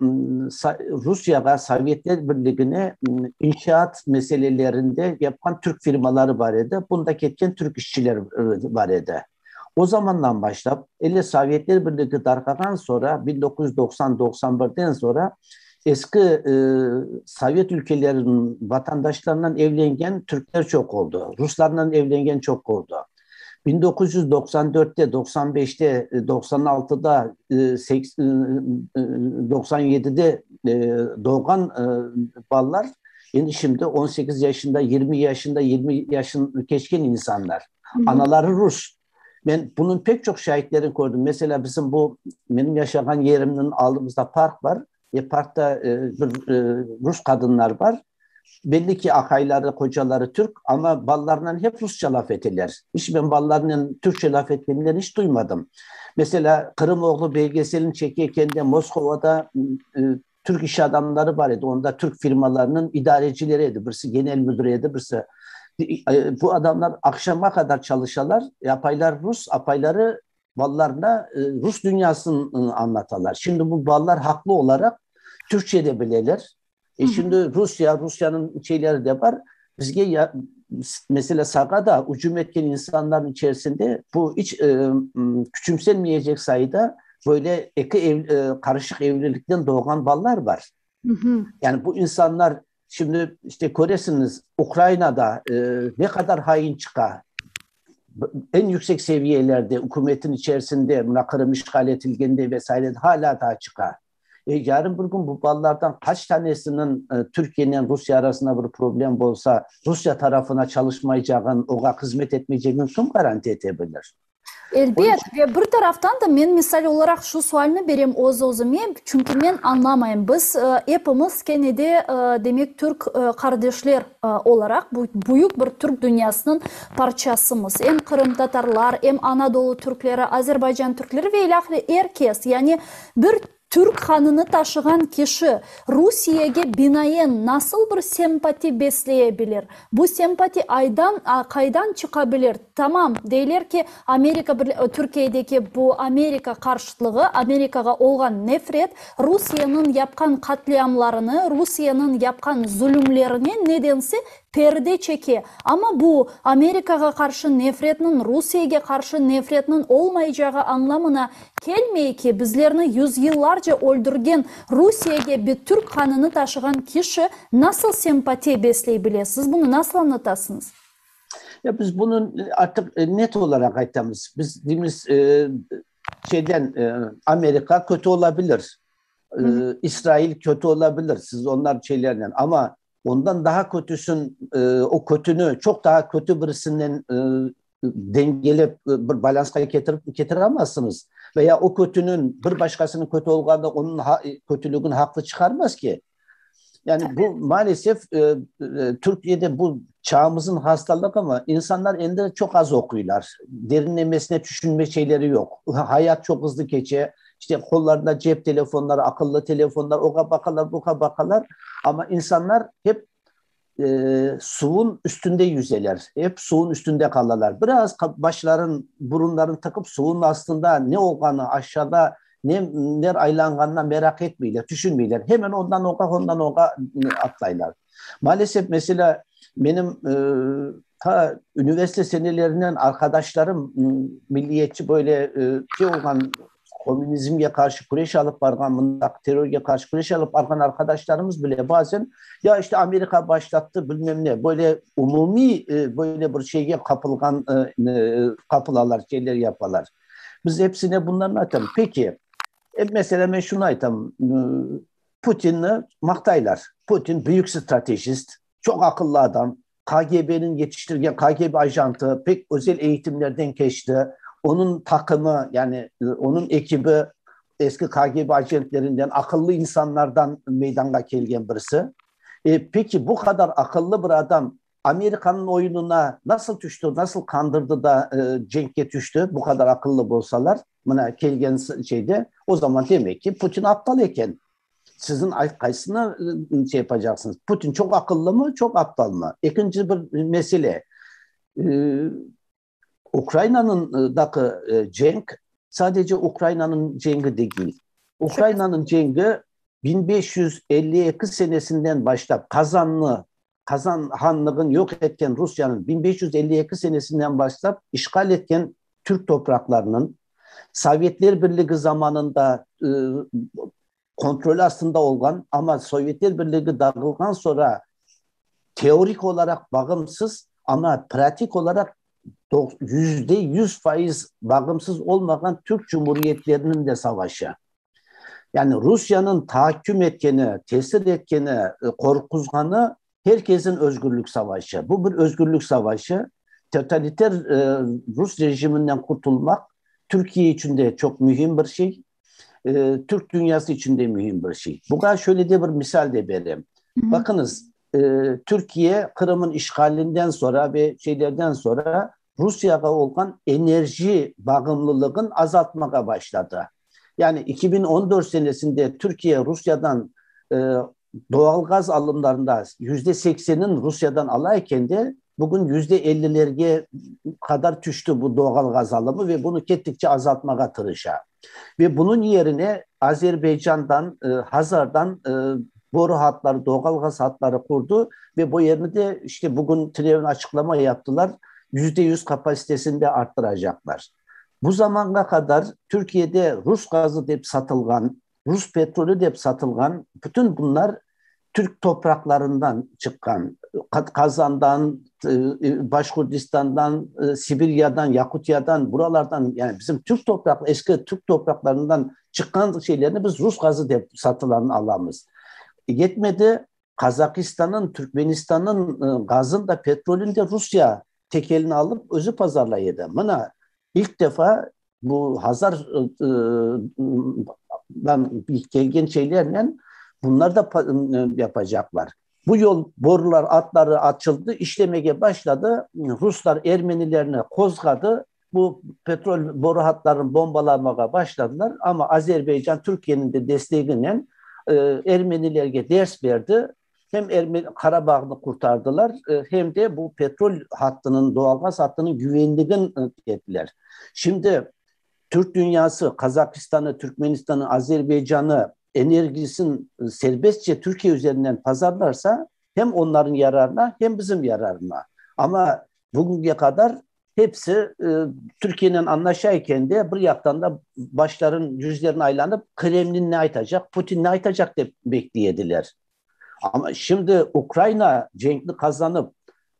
Rusyağa, Sovyetler Birligine inşaat meselelerinde yapqan türk firmaları bar edi, bunda ketken türk işçiler bar edi. O zamandan başlap, ele Sovyetler Birligi darqağan soñra, 1990, 91-den soñra eski sovet ülkeleriniñ vatandaşlarınan evlengen türkler çoq oldı, ruslarnen evlengen çoq oldı. 1994-te, 95-te, 96-da, 97-de doğğan balalar endi şimdi 18 yaşında, 20 yaşında, 20 yaşın keçken insanlar. Anaları rus. Men bunıñ pek çoq şahitlerini kördim. Mesela, bizim bu menim yaşağan yerimniñ aldımızda park bar. E, parkta bir rus qadınlar bar. Belli ki, aqayları, qocaları türk, amma balalarınen hep rusça laf eteler. İç men balalarınen türkçe laf etkenlerini iç duymadım. Mesela, Qırımoğlu belgeselini çekekende Moskovada türk iş adamları bar edi, onda türk firmalarınıñ idarecileri edi, birisi genel müdür edi, birisi. Bu adamlar aqşamğa qadar çalışalar, apayları rus, apayları balalarına rus dünyasını añlatalar. Şimdi bu balalar haqlı olaraq türkçe de bileler. E şimdi Rusya, Rusyanıñ şeyleri de bar. Bizge ya, mesela sağa da ücüm etken insanların içerisinde bu iç e, küçümsenmeyecek sayıda böyle eki ev, e, qarışıq evlilikten doğğan balalar bar. Yani bu insanlar şimdi işte köresiñiz Ukrainada e, ne qadar hain çıqa. Eñ yüksek seviyelerde ükümetin içerisinde mına Qırım işğal etilgende vesaire hala daa çıqa. E, yarın bir kün bu balalardan qaç tanesiniñ e, Türkiyenen Rusya arasında bir problem bolsa, Rusya tarafına çalışmaycağın, oğa hızmet etmeycegin kim garanti ete bilir? Elbet, ve bir taraftan da men misal olaraq şu sualni berem öz-özüme, çünki men añlamayım, biz epimiz kene de, demek, türk qardeşler olaraq bu büyük bir türk dünyasınıñ parçasımız, em qırımtatarlar, em Anadolu türkleri, Azerbaycan türkleri ve ilâhre er kes, yani bir Türk qanını taşığan kişi Rusiyege binaen nasıl bir sempati besleye bilir? Bu sempati aydan, qaydan çıqa bilir? Tamam, deyler ki, Amerika Türkiyedeki bu Amerika qarşıtlığı, Amerikağa olğan nefret Rusiyeniñ yapqan qatliamlarını, Rusiyeniñ yapqan zulümlerine nedense perde çeke. Amma bu, Amerikağa qarşı nefretniñ, Rusiyege qarşı nefretniñ olmaycağı añlamına kelmey ki, bizlerni yüzyıllarca öldürgen Rusiyege bir türk qanını taşığan kişi nasıl sempatiya besley bile? Siz bunı nasıl añlatasıñız? Ya biz bunı artıq net olaraq aytamız. Biz deymiz, şeyden, Amerika kötü olabilir, İsrail kötü olabilir, siz onlar şeylernen, amma Ondan daha kötüsün, o kötüni çoq daha kötü birisinden dengelep bir balansqa ketirip ketiremezsiniz. Veya o kötüniñ bir başqasınıñ kötü olğanı onıñ kötülügini haqlı çıqarmaz ki. Yani bu maalesef Türkiye'de bu çağımızın hastalığı ama insanlar endi çoq az oquylar. Derinlemesine tüşünme şeyleri yoq. Hayat çoq hızlı keçe. İşte qollarında cep telefonları, aqıllı telefonlar, oğa baqalar, buğa baqalar. Amma insanlar hep e, suvun üstünde yüzeler, hep suvun üstünde qalalar. Biraz başların, burunların tıqıp suvun astında ne olğanı, aşağıda ne, ner aylanğanına meraq etmeyler, tüşünmeyler. Hemen ondan oğa, ondan oğa atlaylar. Maalesef, mesela, benim e, ta üniversite senelerinden arqadaşlarım milliyetçi böyle şey olğan komünizmge qarşı küreş alıp barğan, mındaq terrorge qarşı küreş alıp barğan arqadaşlarımız bile bazen ya işte Amerika başlattı bilmem ne böyle umumiy böyle bir şeyge qapılğan qapılalar, şeyler yapalar. Biz hepsine bunlarnı aytamız. Peki, mesela men şunı aytam, Putinni maqtaylar. Putin büyük stratejist, çoq aqıllı adam, KGB-niñ yetiştirgen KGB ajantı, pek özel eğitimlerden keçti. Onıñ taqımı, yani onıñ ekibi eski KGB ajentlerinden, aqıllı insanlardan meydanğa kelgen birisi. E, peki, bu qadar aqıllı bir adam Amerikanıñ oyunına nasıl tüşti, nasıl qandırdı da cenkke tüşti, bu qadar aqıllı bolsalar, mına kelgen şeyde, o zaman demek ki, Putin aptal eken. Siziñ qaysını şey yapacaqsıñız? Putin çoq aqıllımı, çoq aptalmı? Ekinci bir mesele, Ukrainanıñdaki cenk sadece Ukrainanıñ cengi degil. Ukrainanıñ cengi 1552 senesinden başlap Qazannı, Qazan hanlığın yoq etken Rusyanıñ 1552 senesinden başlap işğal etken türk topraqlarınıñ, Sovetler Birligi zamanında kontrol astında olğan, amma Sovetler Birligi dağılğan soñra teorik olaraq bağımsız, amma pratik olaraq 100% bağımsız olmağan türk cumhuriyetleriniñ de savaşı. Yani Rusyanıñ tahakküm etkeni, tesir etkeni, qorquzğanı herkesin özgürlük savaşı. Bu bir özgürlük savaşı. Totaliter Rus rejiminden qurtulmaq Türkiye içün de çoq mühim bir şey, Türk dünyası içün de mühim bir şey. Buña şöyle de bir misal de berem. Baqıñız, Türkiye Qırım'ın işğalinden sonra ve şeylerden sonra Rusiyağa olğan enerji bağımlılığın azaltmağa başladı. Yani 2014 senesinde Türkiye Rusiyadan doğalgaz alımlarında %80-in Rusiyadan ala eken de, bugün %50-lerge qadar tüşti bu doğalgaz alımı ve bunı kettikçe azaltmağa tırışa. Ve bunıñ yerine Azerbaycandan, Hazardan boru hatları, doğalgaz hatları qurdı ve bu yerni de işte bugün tünevin açıqlama yaptılar, %100 kapasitesini de arttıracaqlar. Bu zamanğa qadar Türkiyede rus gazı dep satılğan, rus petrolü dep satılğan bütün bunlar türk topraqlarından çıqqan, Qazandan, Başqurdistandan, Sibiryadan, Yakutiyadan, buralardan, yani bizim türk topraq, eski türk topraqlarından çıqqan şeylerni biz rus gazı dep satılan alamız. Yetmedi, Qazahistan'ın, Türkmenistan'ın gazın da, petrolün de Rusya tekelini alıp özü pazarlay edi. Mına, ilk defa bu Hazardan kelgen şeylernen bunlar da yapacaqlar. Bu yol borular atları açıldı, işlemege başladı. Ruslar ermenilerni qozğadı. Bu petrol boru hatlarını bombalamağa başladılar. Amma Azerbaycan Türkiyeniñ de desteginen ermenilerge ders berdi. Hem Ermeni Qarabağnı qurtardılar, hem de bu petrol hattınıñ, doğalgaz hattınıñ güvenligin ettiler. Şimdi Türk dünyası Qazahistanı, Türkmenistanı, Azerbaycanı energiyasını serbestçe Türkiye üzerinden pazarlarsa, hem onların yararına, hem bizim yararına. Amma bugünge qadar hepsi Türkiyenen añlaşa eken de, bir yaqtan da başların, yüzlerin aylanıp, Kremlin ne aytacaq, Putin ne aytacaq dep bekley ediler. Amma şimdi Ukraina cenkni qazanıp,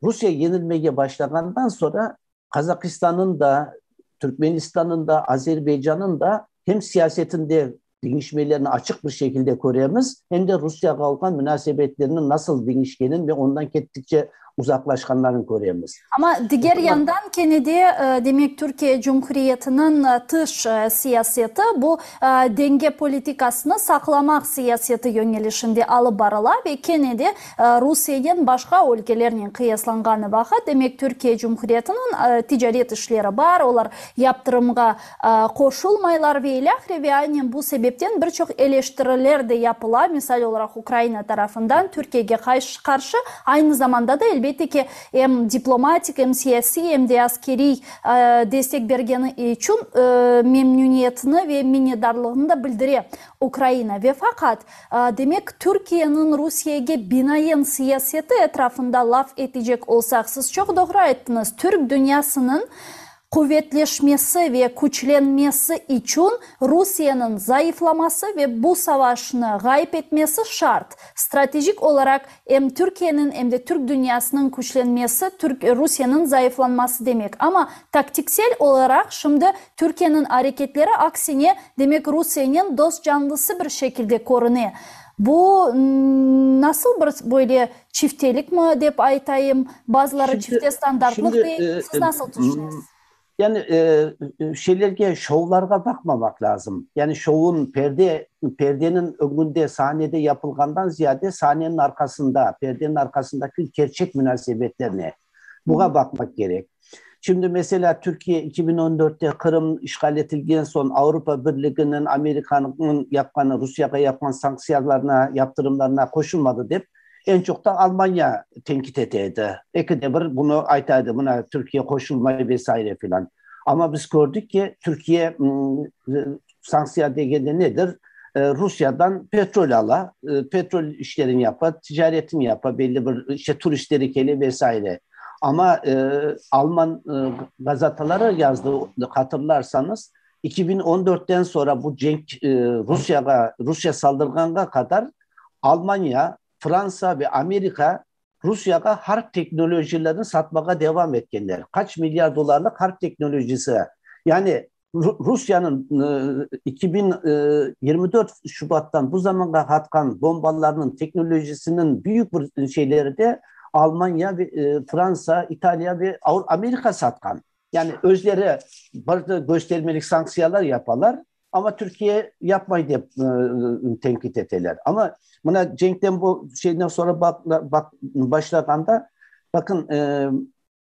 Rusiye yenilmege başlağandan soñra Qazahistan'ın da, Türkmenistan'ın da, Azerbaycan'ın da hem siyasetinde deñişmelerini açıq bir şekilde köremiz, hem de Rusiyağa olğan munasebetleriniñ nasıl deñişkenin ve ondan kettikçe uzaqlaşqanlarını köremiz. Amma diger yandan kene de, demek, Türkiye Cumhuriyetiniñ tış siyaseti bu denge politikasını saqlamaq siyaseti yöñelişinde alıp barıla ve kene de Rusiyenen başqa ülkelernen qıyaslanğanı vaqıt, demek, Türkiye Cumhuriyetiniñ ticaret işleri bar, olar yaptırımğa qoşulmaylar ve ilâhre ve aynen bu sebepten bir çoq eleştiriler de yapıla, misal olaraq Ukraina tarafından Türkiyege qarşı, aynı zamanda da, elbette ki, em diplomatik, em siyasiy, em de askeriy destek bergeni içün memnüniyetini ve minnetdarlığını da bildire Ukraina. Ve faqat, demek, Türkiyeniñ Rusiyege binaen siyaseti etrafında laf etecek olsaq, siz çoq doğru ayttıñız, türk dünyasınıñ quvetleşmesi ve küçlenmesi içün Rusiyeniñ zayıflaması ve bu savaşnı ğayıp etmesi şart. Stratejik olaraq em Türkiyeniñ, em de türk dünyasınıñ küçlenmesi türk Rusiyeniñ zayıflanması demek. Amma taktiksel olaraq şimdi Türkiyeniñ areketleri aksine, demek Rusiyenen dost canlısı bir şekilde körüne. Bu nasıl bir böyle Çiftelikmi dep aytayım, bazıları çifte standartlıq dey, siz nasıl tüşünesiz? Yani şeylerge, şovlarğa baqmamaq lazım. Yani şovun perde, perdeniñ ögünde, sahnede yapılğandan ziyade sahneniñ arqasında, perdeniñ arqasındaki kerçek munasebetler ne? Buña baqmaq kerek. Şimdi, meselâ, Türkiye 2014-te Qırım işğal etilgen soñ Avropa Birliginiñ, Amerikanıñ yapqanı, Rusiyağa yapqan sanktsiyalarına, yaptırımlarına qoşulmadı dep, eñ çoq da Almaniya teñkit ete edi. Ekide bir bunı ayta edi, mına, Türkiye qoşulmay ve saire filan. Amma biz kördik ki, Türkiye sanktsiya degende nedir? Rusiyadan petrol ala, petrol işlerini yapa, ticaretini yapa, belli bir, işte, turistleri kele ve saire. Amma alman gazetaları yazdı, hatırlarsañız, 2014-ten soñra bu cenk Rusiyağa, Rusiya saldırğanğa qadar Almaniya, Fransa ve Amerika Rusiyağa harp teknolojilerini satmağa devam etkenler. Qaç milyar dollarlıq harp teknolojisi. Yani Rusiyanıñ 2024 Şubattan bu zamanğa atqan bombalarınıñ teknolojisiniñ büyük bir şeyleri de. Almanya ve Fransa, İtaliya ve Amerika satqan. Yani özleri bir göstermelik sanktsiyalar yapalar, amma Türkiye yapmay dep tenkit eteler. Amma mına cenkten bu şeyden sonra baq başlağanda, bakın,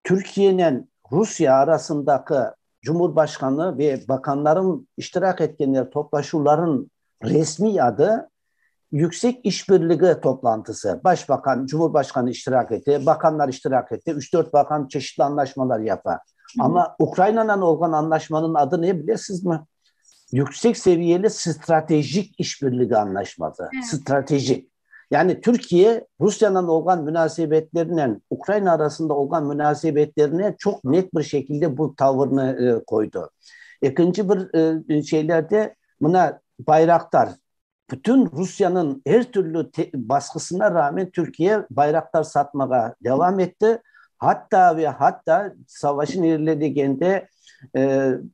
Türkiyenen Rusiye arasındaki Cumhurbaşqanı ve bakanların iştirak etkenleri toplaşuvların resmiy adı Yüksek işbirligi toplantısı. Başbakan, Cumhurbaşqanı iştirak ete, bakanlar iştirak ete, üç-dört bakan çeşitli añlaşmalar yapa. Amma Ukrainanen olğan añlaşmanıñ adı ne bilesizmi? Yüksek seviyeli stratejik işbirligi añlaşması. Stratejik. Yani Türkiye Rusyanen olğan münasebetlerinen Ukraina arasında olğan münasebetlerine çoq net bir şekilde bu tavırnı qoydı. Ekinci bir şeylerde mına Bayraktar, bütün Rusyanıñ er türlü basqısına rağmen Türkiye Bayraktar satmağa devam etti. Hatta ve hatta savaşın ilerlegende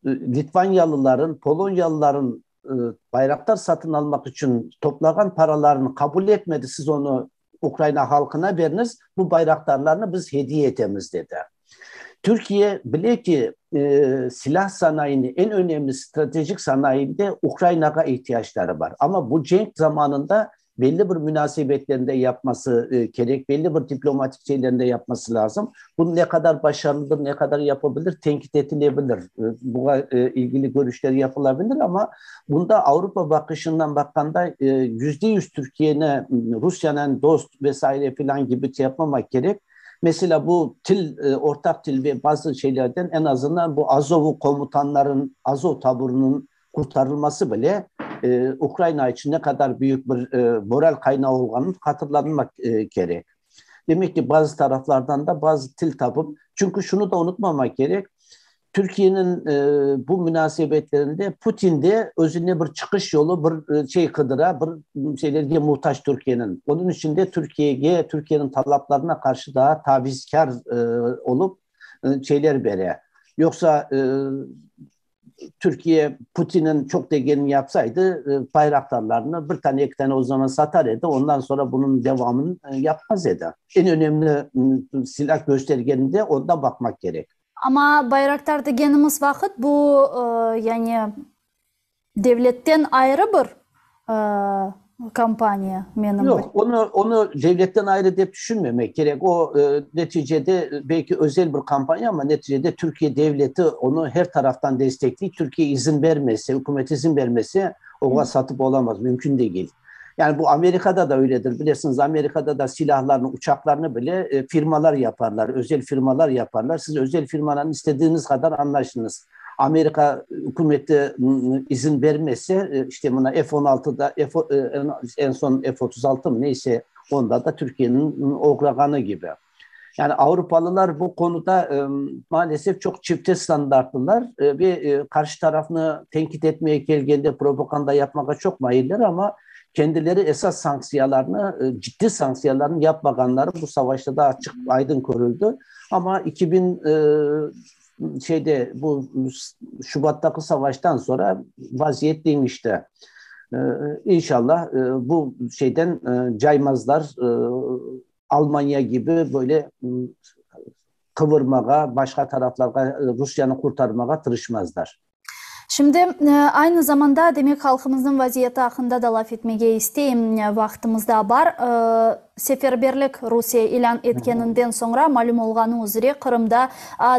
litvanyalıların, polonyalıların Bayraktar satın almaq içün toplağan paralarını qabul etmedi, siz onı Ukraina halqına beriniz, bu bayraktarlarnı biz hediye etemiz, dedi. Türkiye bile ki, silâh sanayini, eñ önemli stratejik sanayinde Ukrainağa ihtiyacları bar. Amma bu cenk zamanında belli bir münasebetlerini de yapması kerek, belli bir diplomatik şeylerini de yapması lazım. Bu ne qadar başarılıdır, ne qadar yapabilir, tenkit etilebilir, buña ilgili körüşler yapılabilir, amma bunda Avropa baqışından baqqanda 100% Türkiyeni Rusiyanen dost ve saire filan kibi şey yapmamaq kerek. Meselâ, bu til, ortaq til ve bazı şeylerden eñ azından bu Azov komutanların, Azov taburunıñ qurtarılması bile Ukraina içün ne qadar büyük bir moral qaynağı olğanını hatırlanmaq kerek. Demek ki, bazı taraflardan da bazı til tapıp, çünki şunı da unutmamaq kerek, Türkiyeniñ bu munasebetlerinde Putin de özüne bir çıqış yolu, bir şey qıdıra, bir şeylerge muhtac Türkiyeniñ. Onıñ içün de Türkiyege, Türkiyeniñ talaplarına qarşı daa tavizkâr olıp şeyler bere. Yoqsa Türkiye Putinniñ çoq degenini yapsaydı, bayraqtarlarnı bir tane, eki tane o zaman satar edi, ondan soñra bunıñ devamını yapmaz edi. Eñ önemli silâ köstergeninde onda baqmaq kerek. Amma Bayraktar degenimiz vaqıt bu, yani devletten ayrı bir Kompaniya, menim Yoq, onı, onı devletten ayrı dep tüşünmemek kerek. O, neticede, belki özel bir kampaniya, amma neticede Türkiye devleti onı her taraftan destekley. Türkiye izin bermese, ükümet izin bermese, oña satıp olamaz, mümkün degil. Yani bu Amerikada da öyledir, bilesiñiz, Amerikada da silâhlarnı, uçaqlarnı bile firmalar yaparlar, özel firmalar yaparlar. Siz özel firmadan istediğiniz qadar añlaşıñız. Amerika ükümeti izin bermese, işte mına F on altıda, F eñ soñ F 36 mı neyse, onda da Türkiyeniñ oğrağanı kibi. Yani avropalılar bu konuda maalesef çoq çifte standartlılar ve qarşı tarafnı tenkit etmeye kelgende propaganda yapmağa çoq mailler, amma kendileri esas sanktsiyalarnı, ciddi sanktsiyalarnı yapmağanları bu savaşta da açıq aydın körüldi. Amma 2000 şeyde bu Şubattaki savaştan sonra vaziyet deñişti. İnşallah bu şeyden caymazlar, Almanya kibi böyle qıvırmağa, başqa taraflarğa Rusyanı qurtarmağa tırışmazlar. Şimdi, aynı zamanda, demek, halqımıznıñ vaziyeti aqqında da laf etmege isteyim, vaqtımız da bar. Seferberlik Rusiye ilân etkeninden soñra, malüm olğanı üzre, Qırımda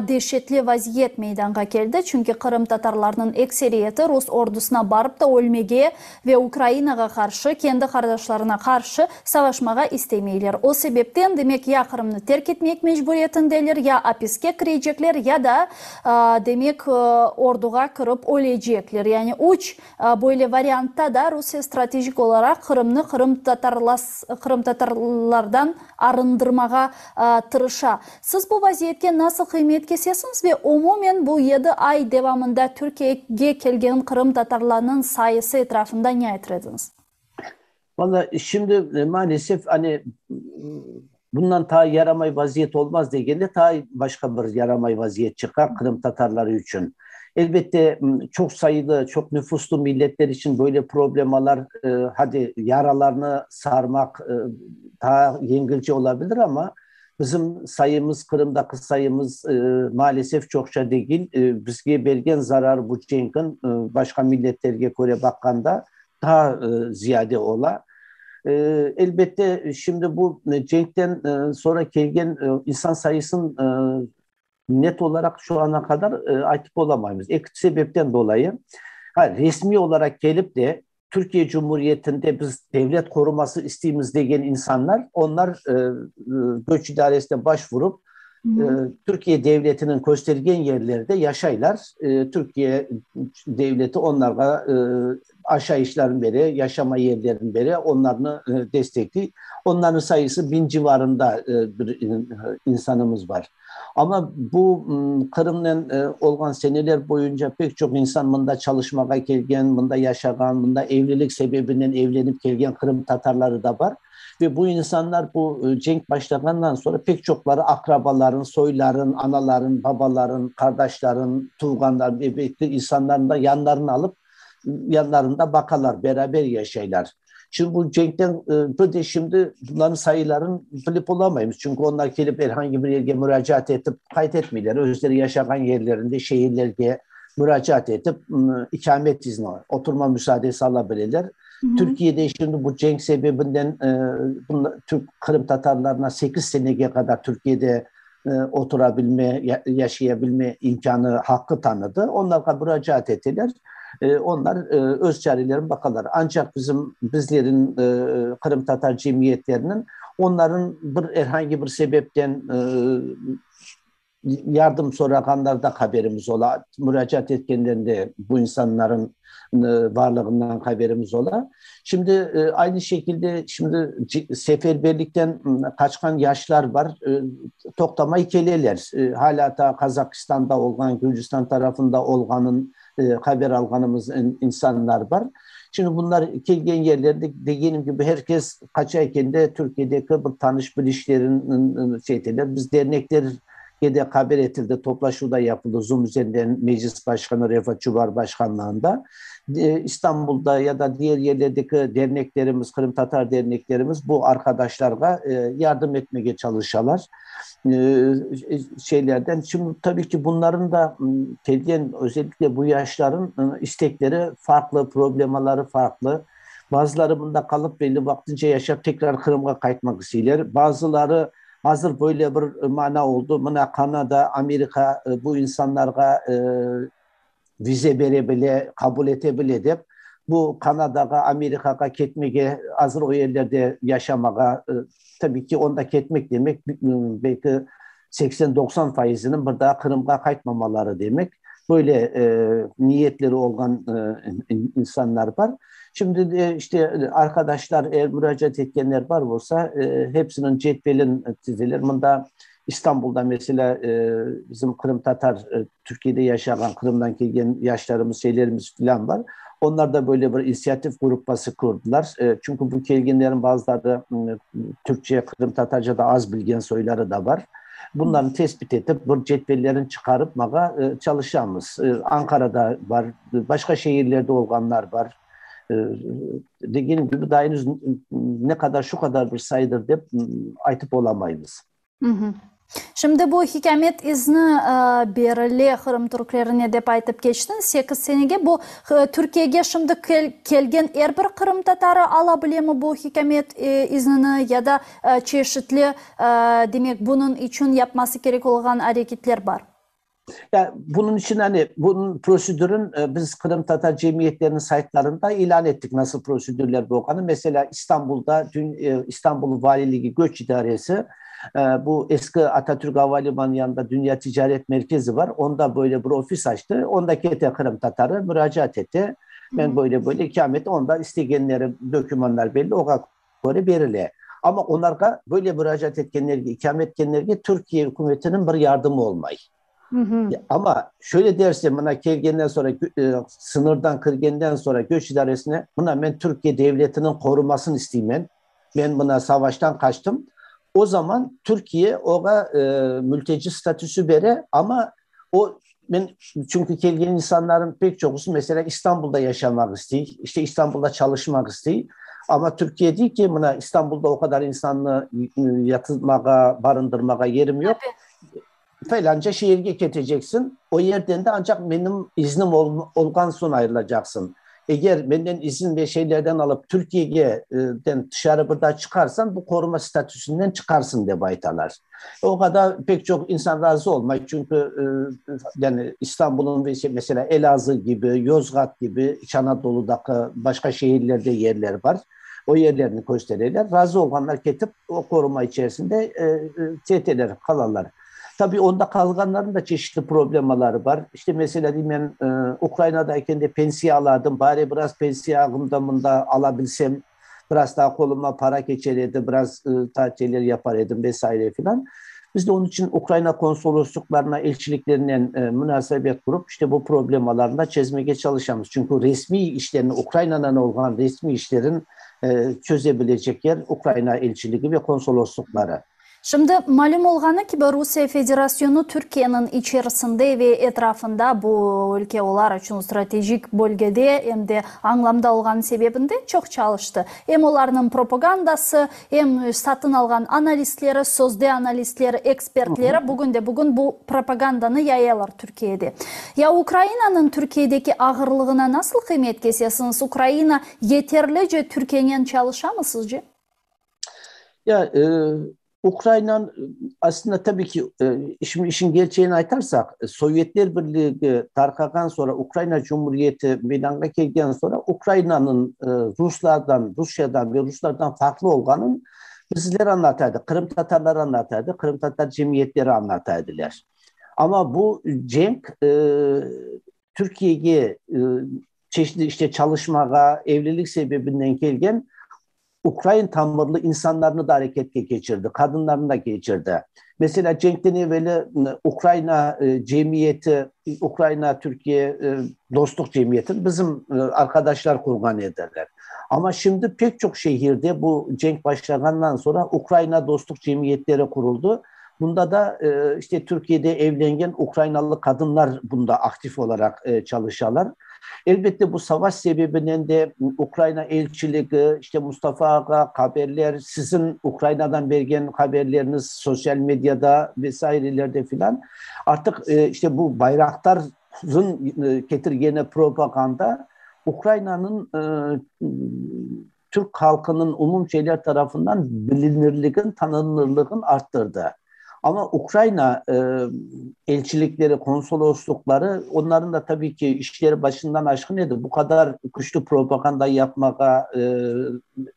deşetli vaziyet meydanğa keldi, çünki qırımtatarlarnıñ ekseriyeti rus ordusına barıp da ölmege ve Ukrainağa qarşı, kendi qardaşlarına qarşı savaşmağa istemeyler. O sebepten, demek, ya Qırımnı terk etmek mecburiyetindeler, ya apiske kirecekler, ya da, demek, orduğa kirip ölecekler. Yani üç böyle variantta da Rusiye stratejik olaraq Qırımnı qırımtatarlardan arındırmağa tırışa. Siz bu vaziyetke nasıl qıymet kesesiñiz ve umumen bu yedi ay devamında Türkiyege kelgen qırımtatarlarnıñ sayısı etrafında ne aytır ediñiz? Valla, şimdi maalesef, hani, bundan taa yaramay vaziyet olmaz degende, taa başqa bir yaramay vaziyet çıqa qırımtatarları içün. Elbette, çoq sayılı, çoq nüfuslu milletler içün böyle problemalar, hadi, yaralarnı sarmaq taa yengilce olabilir, amma. Bizim sayımız, Qırımdaki sayımız maalesef çoqça degil. Bizge bergen zarar bu cenkin başqa milletlerge köre baqqanda daa ziyade ola. Elbette, şimdi bu cenkten soñra kelgen insan sayısın net olaraq şu ana qadar aytıp olamaymız. Eki sebepten dolayı, resmiy olaraq kelip de Türkiye Cumhuriyetinde biz devlet qoruması isteymiz degen insanlar, onlar göç idaresine başvurup, Türkiye devletiniñ köstergen yerlerde yaşaylar. Türkiye devleti onlarğa aşayışlarını bere, yaşama yerlerini bere, onlarnı destekley. Onlarnıñ sayısı biñ civarında bir insanımız bar. Amma bu Qırımnen olğan seneler boyunca pek çoq insan mında çalışmağa kelgen, mında yaşağan, mında evlilik sebebinen evlenip kelgen qırımtatarları da bar. Ve bu insanlar bu cenk başlağandan soñra pek çoqları aqrabaların, soyların, anaların, babaların, qardaşların, tuvğanların, ebette insanlarnı da yanlarına alıp, yanlarında baqalar, beraber yaşaylar. Şimdi bu cenkten bir de şimdi bunların sayıların bilip olamaymız. Çünki onlar kelip er hangi bir yerge müracaat etip qayd etmeyler. Özleri yaşağan yerlerinde şehirlerge müracaat etip ikamet izni, oturma müsaadesi ala bileler. Türkiyede şimdi bu cenk sebebinden Türk qırımtatarlarına 8 senege qadar Türkiyede oturabilme, yaşayabilme imkânı, haqqı tanıdı. Onlarğa müracaat eteler. Onlar öz çarelerini baqalar. Ancaq bizim, bizlerin qırımtatar cemiyetleriniñ onların bir er hangi bir sebepten yardım sorağanlarda haberimiz ola, müracaat etkenlerinde bu insanların varlığından haberimiz ola. Şimdi aynı şekilde şimdi seferberlikten qaçqan yaşlar bar, toqtamay keleler. Halâ ta Qazaqistanda olğan, Gürcistan tarafında olğanın haber alğanımız insanlar bar. Şimdi bunlar kelgen yerlerde, degenim kibi, her kes qaçayken de Türkiyedeki bir tanış-bilişlerin şey eteler. Biz dernekler ge de haber etildi, toplaşuv da yapıldı Zoom üzerinden Meclis başqanı Refat Çubarov başqanlığında. İstanbulda ya da diğer yerlerdeki derneklerimiz, qırımtatar derneklerimiz bu arqadaşlarğa yardım etmege çalışalar. Şeylerden. Şimdi tabii ki bunların da kelgen, özellikle bu yaşların istekleri farklı, problemaları farklı. Bazıları bunda qalıp belli vaqtınca yaşap tekrar Qırımğa qaytmaq isteyler. Bazıları Azır böyle bir mana oldı, mına Kanada, Amerika bu insanlarğa vize bere bile, qabul ete bile dep, bu Kanadağa, Amerikağa ketmege, azır o yerlerde yaşamağa, tabiy ki, onda ketmek demek, belki 80-90 faiziniñ bir daa Qırımğa qaytmamaları demek. Böyle niyetleri olğan insanlar bar. Şimdi de işte arqadaşlar, eğer müracaat etkenler bar bolsa, hepsiniñ cedvelin tizeler. Mında İstanbulda meselâ bizim qırımtatar, Türkiyede yaşağan, Qırımdan kelgen yaşlarımız, şeylerimiz filan bar. Onlar da böyle bir inisiativ gruppası qurdılar. Çünki bu kelgenlerin bazıları türkçe, qırımtatarca da az bilgen soyları da bar. Bunlarnı tesbit etip, bir cedvellerini çıqarıp mağa çalışamız. Ankarada bar, başqa şehirlerde olğanlar bar. Degenim kibi, daa henüz ne qadar, şu qadar bir sayıdır dep aytıp olamaymız. Şimdi bu hikâmet izni berile Qırım türklerine dep aytıp keçtiñ, 8 senege. Bu Türkiyege şimdi kelgen er bir qırımtatarı ala bilemi bu hikâmet iznini ya da çeşitli, demek, bunıñ içün yapması kerek olğan areketler bar? Ya, bunıñ içün, hani, bunıñ prosedürün biz qırımtatar cemiyetleriniñ saytlarında ilân ettik, nasıl prosedürler bolğanı. Meselâ, İstanbulda dün İstanbul Valiligi Göç İdaresi, bu eski Atatürk avalimanı yanında Dünya Ticaret Merkezi bar, onda böyle bir ofis açtı. Onda kete qırımtatarı, muracaat ete, men böyle-böyle ikâmet, onda istegenleri dokümanlar belli, oğa köre berile. Amma onlarğa, böyle muracaat etkenlerge, ikame etkenlerge Türkiye ükümetiniñ bir yardımı olmay. Amma şöyle derse, mına kelgenden soñra, sıñırdan kirgenden soñra göç idaresine, mına men Türkiye devletiniñ qorumasını isteymen, men mına savaştan qaçtım, o zaman Türkiye oña mülteci statüsü bere, amma o, men, çünki kelgen insanların pek çoqusı, meselâ, İstanbulda yaşamaq istey, işte İstanbulda çalışmaq istey. Amma Türkiye dey ki, mına İstanbulda o qadar insannı yatırmağa, barındırmağa yerim yoq. Felânca şeerge keteceksiñ, o yerden de ancaq menim iznim olğan soñ ayrılacaqsıñ. Eger menden izin ve şeylerden alıp Türkiyege den tışarı bir daa çıqarsañ, bu qoruma statüsünden çıqarsıñ, dep aytalar. Oña da pek çoq insan razı olmay, çünki yani İstanbul'un mesela Elazığ kibi, Yozgat kibi İç Anadolu'daki başqa şehirlerde yerler bar. O yerlerni köstereler. Razı olğanlar ketip o qoruma içerisinde keteler, qalalar. Tabii onda qalğanların da çeşitli problemaları bar. İşte mesela deyim men Ukraynadayken de pensiya alardım, bari biraz pensiya ağımda mında alabilsem, biraz daha qoluma para keçer edi, biraz tatiller yapar edim ve saire filan. Biz de onıñ içün Ukrayna konsolosluqlarına, elçiliklerinen munasebet qurıp, işte bu problemalarnı da çezmege çalışamız. Çünki resmiy işlerni, Ukraynadan olğan resmiy işlerin çöze bilecek yer Ukrayna elçiligi ve konsolosluqları. Şimdi malüm olğanı kibi, Rusiye Federasyonu Türkiyeniñ içerisinde ve etrafında, bu ülke olar içün stratejik bölgede em de añlamda olğanı sebebinden çoq çalıştı. Em olarnıñ propagandası, em satın alğan analistleri, sözde analistleri, ekspertleri bugün de bugün bu propagandanı yayalar Türkiyede. Ya Ukrainanıñ Türkiyedeki ağırlığına nasıl qıymet kesesiñiz? Ukraina yeterlice Türkiyenen çalışamı sizce? Ya Ukrayna aslında tabii ki şimdi işin gerçeğini aytarsaq, Sovyetler Birliği tarqağan sonra Ukrayna Cumhuriyeti meydanğa kelgen sonra Ukraynanıñ Ruslardan, Rusyadan ve Ruslardan farqlı olğanın bizler añlataydı, Qırımtatarlar añlataydı, Qırımtatar cemiyetleri añlataydılar. Amma bu cenk Türkiyege çeşitli işte çalışmağa, evlilik sebebinden kelgen ukrain tamırlı insanlarnı da areketke keçirdi, qadınlarnı da keçirdi. Meselâ, cenkten eveli Ukraina cemiyeti, Ukraina-Türkiye dostluq cemiyetini bizim arqadaşlar qurğan ediler. Amma şimdi pek çoq şehirde bu cenk başlağandan soñra Ukraina dostluq cemiyetleri quruldı. Bunda da işte Türkiyede evlengen ukrainalı qadınlar bunda aktiv olaraq çalışalar. Elbette bu savaş sebebinen de Ukraina elçiligi, işte Mustafa ağa, haberler, siziñ Ukrainadan bergen haberleriniz sosyal medyada ve sairelerde filan, artıq işte bu Bayraktar'ın ketirgeni propaganda Ukrainanıñ Türk halqınıñ umum şeyler tarafından bilinirligin, tanınırlığın arttırdı. Amma Ukraina elçilikleri, konsolosluqları, onların da tabii ki işleri başından aşqın edi, bu qadar küçlü propaganda yapmağa,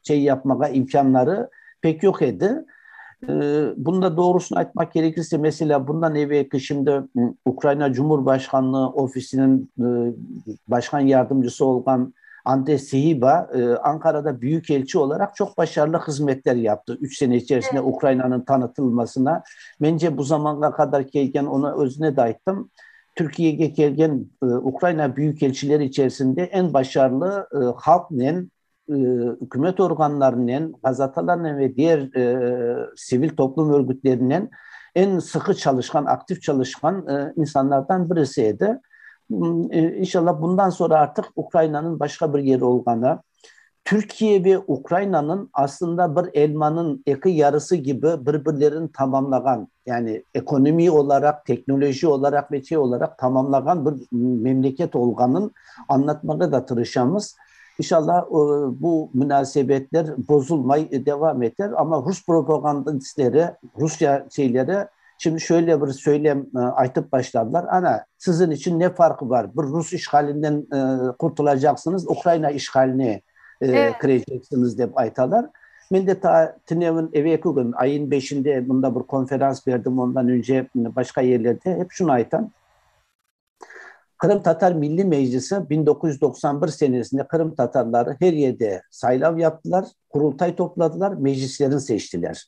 şey yapmağa imkânları pek yoq edi. Bunda doğrusını aytmaq kerekirse, meselâ, bundan evelki şimdi Ukraina Cumhurbaşqanlığı ofisiniñ başqan yardımcısı olğan Andrey Sihiba Ankarada büyükelçi olaraq çoq başarılı hızmetler yaptı üç sene içerisinde Ukrainanıñ tanıtılmasına. Mence, bu zamanğa qadar kelgen, onı özüne de ayttım, Türkiyege kelgen Ukraina büyükelçileri içerisinde eñ başarılı halqnen, ükümet organlarınen, gazetalarnen ve diğer sivil toplum örgütlerinen eñ sıqı çalışqan, aktiv çalışqan insanlardan birisi edi. İnşallah bundan sonra artıq Ukrainanıñ başqa bir yeri olğanı, Türkiye ve Ukrainanıñ aslında bir elmanıñ eki yarısı kibi bir-birlerini tamamlağan, yani ekonomi olaraq, teknoloji olaraq ve şey olaraq tamamlağan bir memleket olğanın añlatmağa da tırışamız. İnşallah bu munasebetler bozulmay devam eter, amma rus propagandistleri, Rusya şeyleri Şimdi şöyle bir söylem aytıp başladılar, Ana, siziñ içün ne farqı bar, bir rus işğalinden qurtulacaqsıñız, Ukraina işğaline kireceksiñiz, dep aytalar. Men de ta tünevin, evelki kün, ayın beşinde mında bir konferans berdim, ondan önce başqa yerlerde hep şunı aytam. Qırımtatar Milliy Meclisi 1991 senesinde qırımtatarları her yerde saylav yaptılar, Qurultay topladılar, meclislerini seçtiler.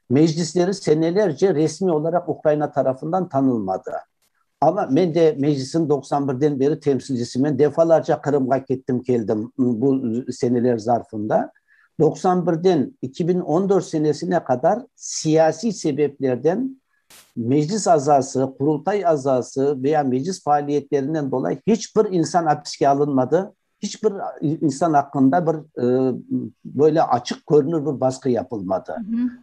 Meclisleri senelerce resmiy olaraq Ukraina tarafından tanılmadı. Amma men de Meclisniñ 91-den beri temsilcisimen, defalarca Qırımğa kettim-keldim bu seneler zarfında. 91-den 2014 senesine qadar siyasiy sebeplerden Meclis azası, Qurultay azası veya meclis faaliyetlerinden dolayı hiç bir insan apiske alınmadı. Hiç bir insan hakkında bir böyle açık görünür bir baskı yapılmadı.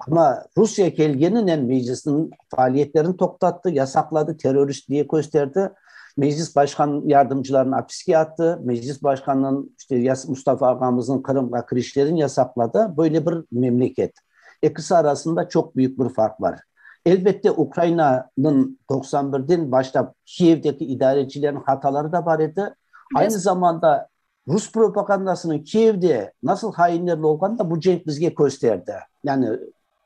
Ama Rusya kelgeninen meclisniñ faaliyetlerini toqtattı, yasakladı, terörist diye kösterdi. Meclis başkan yardımcılarını apiske attı. Meclis başkanının işte Mustafa ağamızın Qırımğa kirişlerini yasakladı. Böyle bir memleket. Ekisi arasında çok büyük bir fark var. Elbette Ukraynanıñ 91-den başlap Kiyevdeki idarecilerin hataları da bar edi. Aynı zamanda rus propagandasınıñ Kiyevde nasıl hainlerle olğanı da bu cenk bizge kösterdi. Yani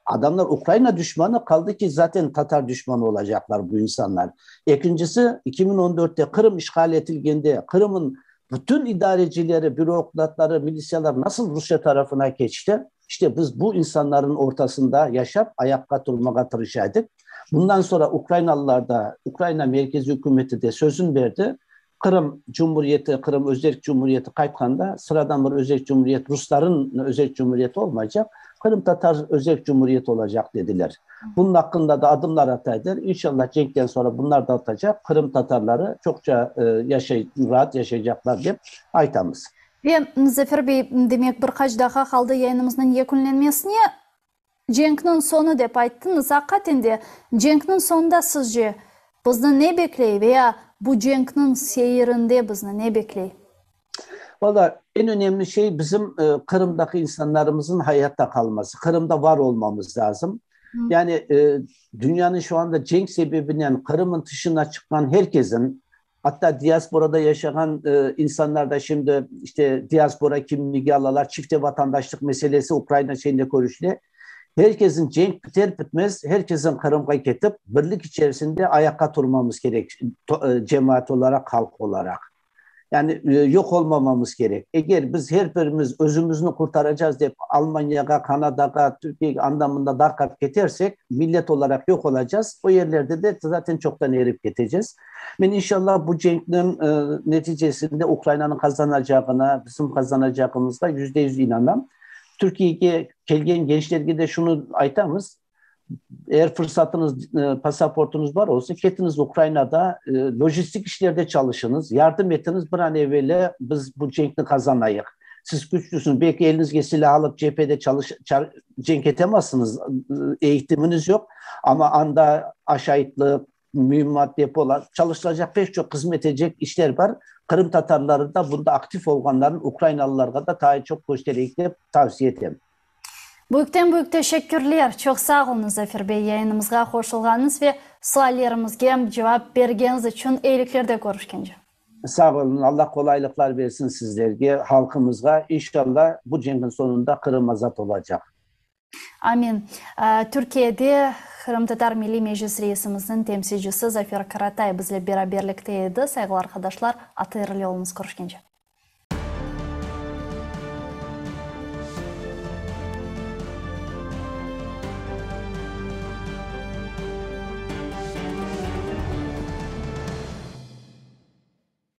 adamlar Ukrayna düşmanı, qaldı ki zaten tatar düşmanı olacaqlar bu insanlar. Ekincisi, 2014-te Qırım işğal etilgende Qırım'ın bütün idarecileri, bürokratları, milisiyalar nasıl Rusya tarafına keçti? İşte biz bu insanların ortasında yaşap ayaqqa turmağa tırışaydık. Bundan sonra Ukraynalılar da, Ukrayna merkezi hükümeti de sözün berdi. Qırım Cumhuriyeti, Qırım Özerk Cumhuriyeti qaytqanda sıradan bir Özerk Cumhuriyet, rusların Özerk Cumhuriyeti olmaycaq, Qırım Tatar Özerk Cumhuriyeti olacaq dediler. Bunıñ aqqında da adımlar ataydılar. İnşallah cenkten sonra bunlar da atacaq, Qırım Tatarları çoqça yaşay, raat yaşaycaqlar dep aytamız. Ve, Zafer bey, demek bir qaç daqqa qaldı yayınımıznıñ yekünlenmesine. Cenkniñ soñu dep ayttıñız. Aqiqaten de, cenkniñ soñunda sizce bizni ne bekley veya bu cenkniñ seyirinde bizni ne bekley? Valla, eñ önemli şey bizim Qırımdaki insanlarımızın hayatta qalması, Qırımda var olmamız lazım. Yani dünyanıñ şu anda cenk sebebinen Qırımın tışına çıqqan herkesin, Atta diasporada yaşağan insanlar da şimdi işte diaspora kimligi alalar, çifte vatandaşlıq meselesi Ukraina şeyinde körüşüle. Herkesin cenk biter bitmez, herkesin Qırımğa ketip, birlik içerisinde ayaqqa turmamız kerek, cemaat olaraq, halq olaraq. Yani yoq olmamamız kerek. Eger biz her birimiz özümizni qurtaracağız dep Almanyağa, Kanadağa, Türkiyege anda-mında darqap ketersek, millet olaraq yoq olacağız. O yerlerde de zaten çoqtan erip keteceğiz. Men inşallah bu cenkniñ neticesinde Ukrainanıñ qazanacağına, bizim qazanacağımızğa 100% inanam. Türkiyege kelgen gençlerge de şunı aytamız, eğer fırsatıñız, pasaportuñız bar olsa, ketiñiz Ukrainada lojistik işlerde çalışıñız, yardım etiñiz, bir an eveli biz bu cenkni qazanayıq. Siz küçlüsiñiz, belki eliñizge silâ alıp cephede çalış, cenk etemezsiñiz, eğitimiñiz yoq, amma anda aşaytlıq, müimmat depolar, çalışılacaq pek çoq hızmet edecek işler bar. Qırım tatarları da bunda aktif olğanların ukrainalılarğa da taa çoq köstereyik dep tavsiye etem. Büyükten büyük teşekkürler. Çoq sağ oluñız, Zafer bey, yayınımızğa qoşulğanıñız ve suallerimizge cevap bergeniñiz içün. Eyiliklerde körüşkence. Sağ olun, Allah qolaylıqlar bersin sizlerge, halqımızğa. İnşallah bu cenkiñ soñunda Qırım azat olacaq. Amin. Türkiyede Qırımtatar Milliy Meclis reisimizniñ temsilcisi Zafer Karatay bizle beraberlikte edi. Sayğılı arqadaşlar, atayırlı oluñız, körüşkence.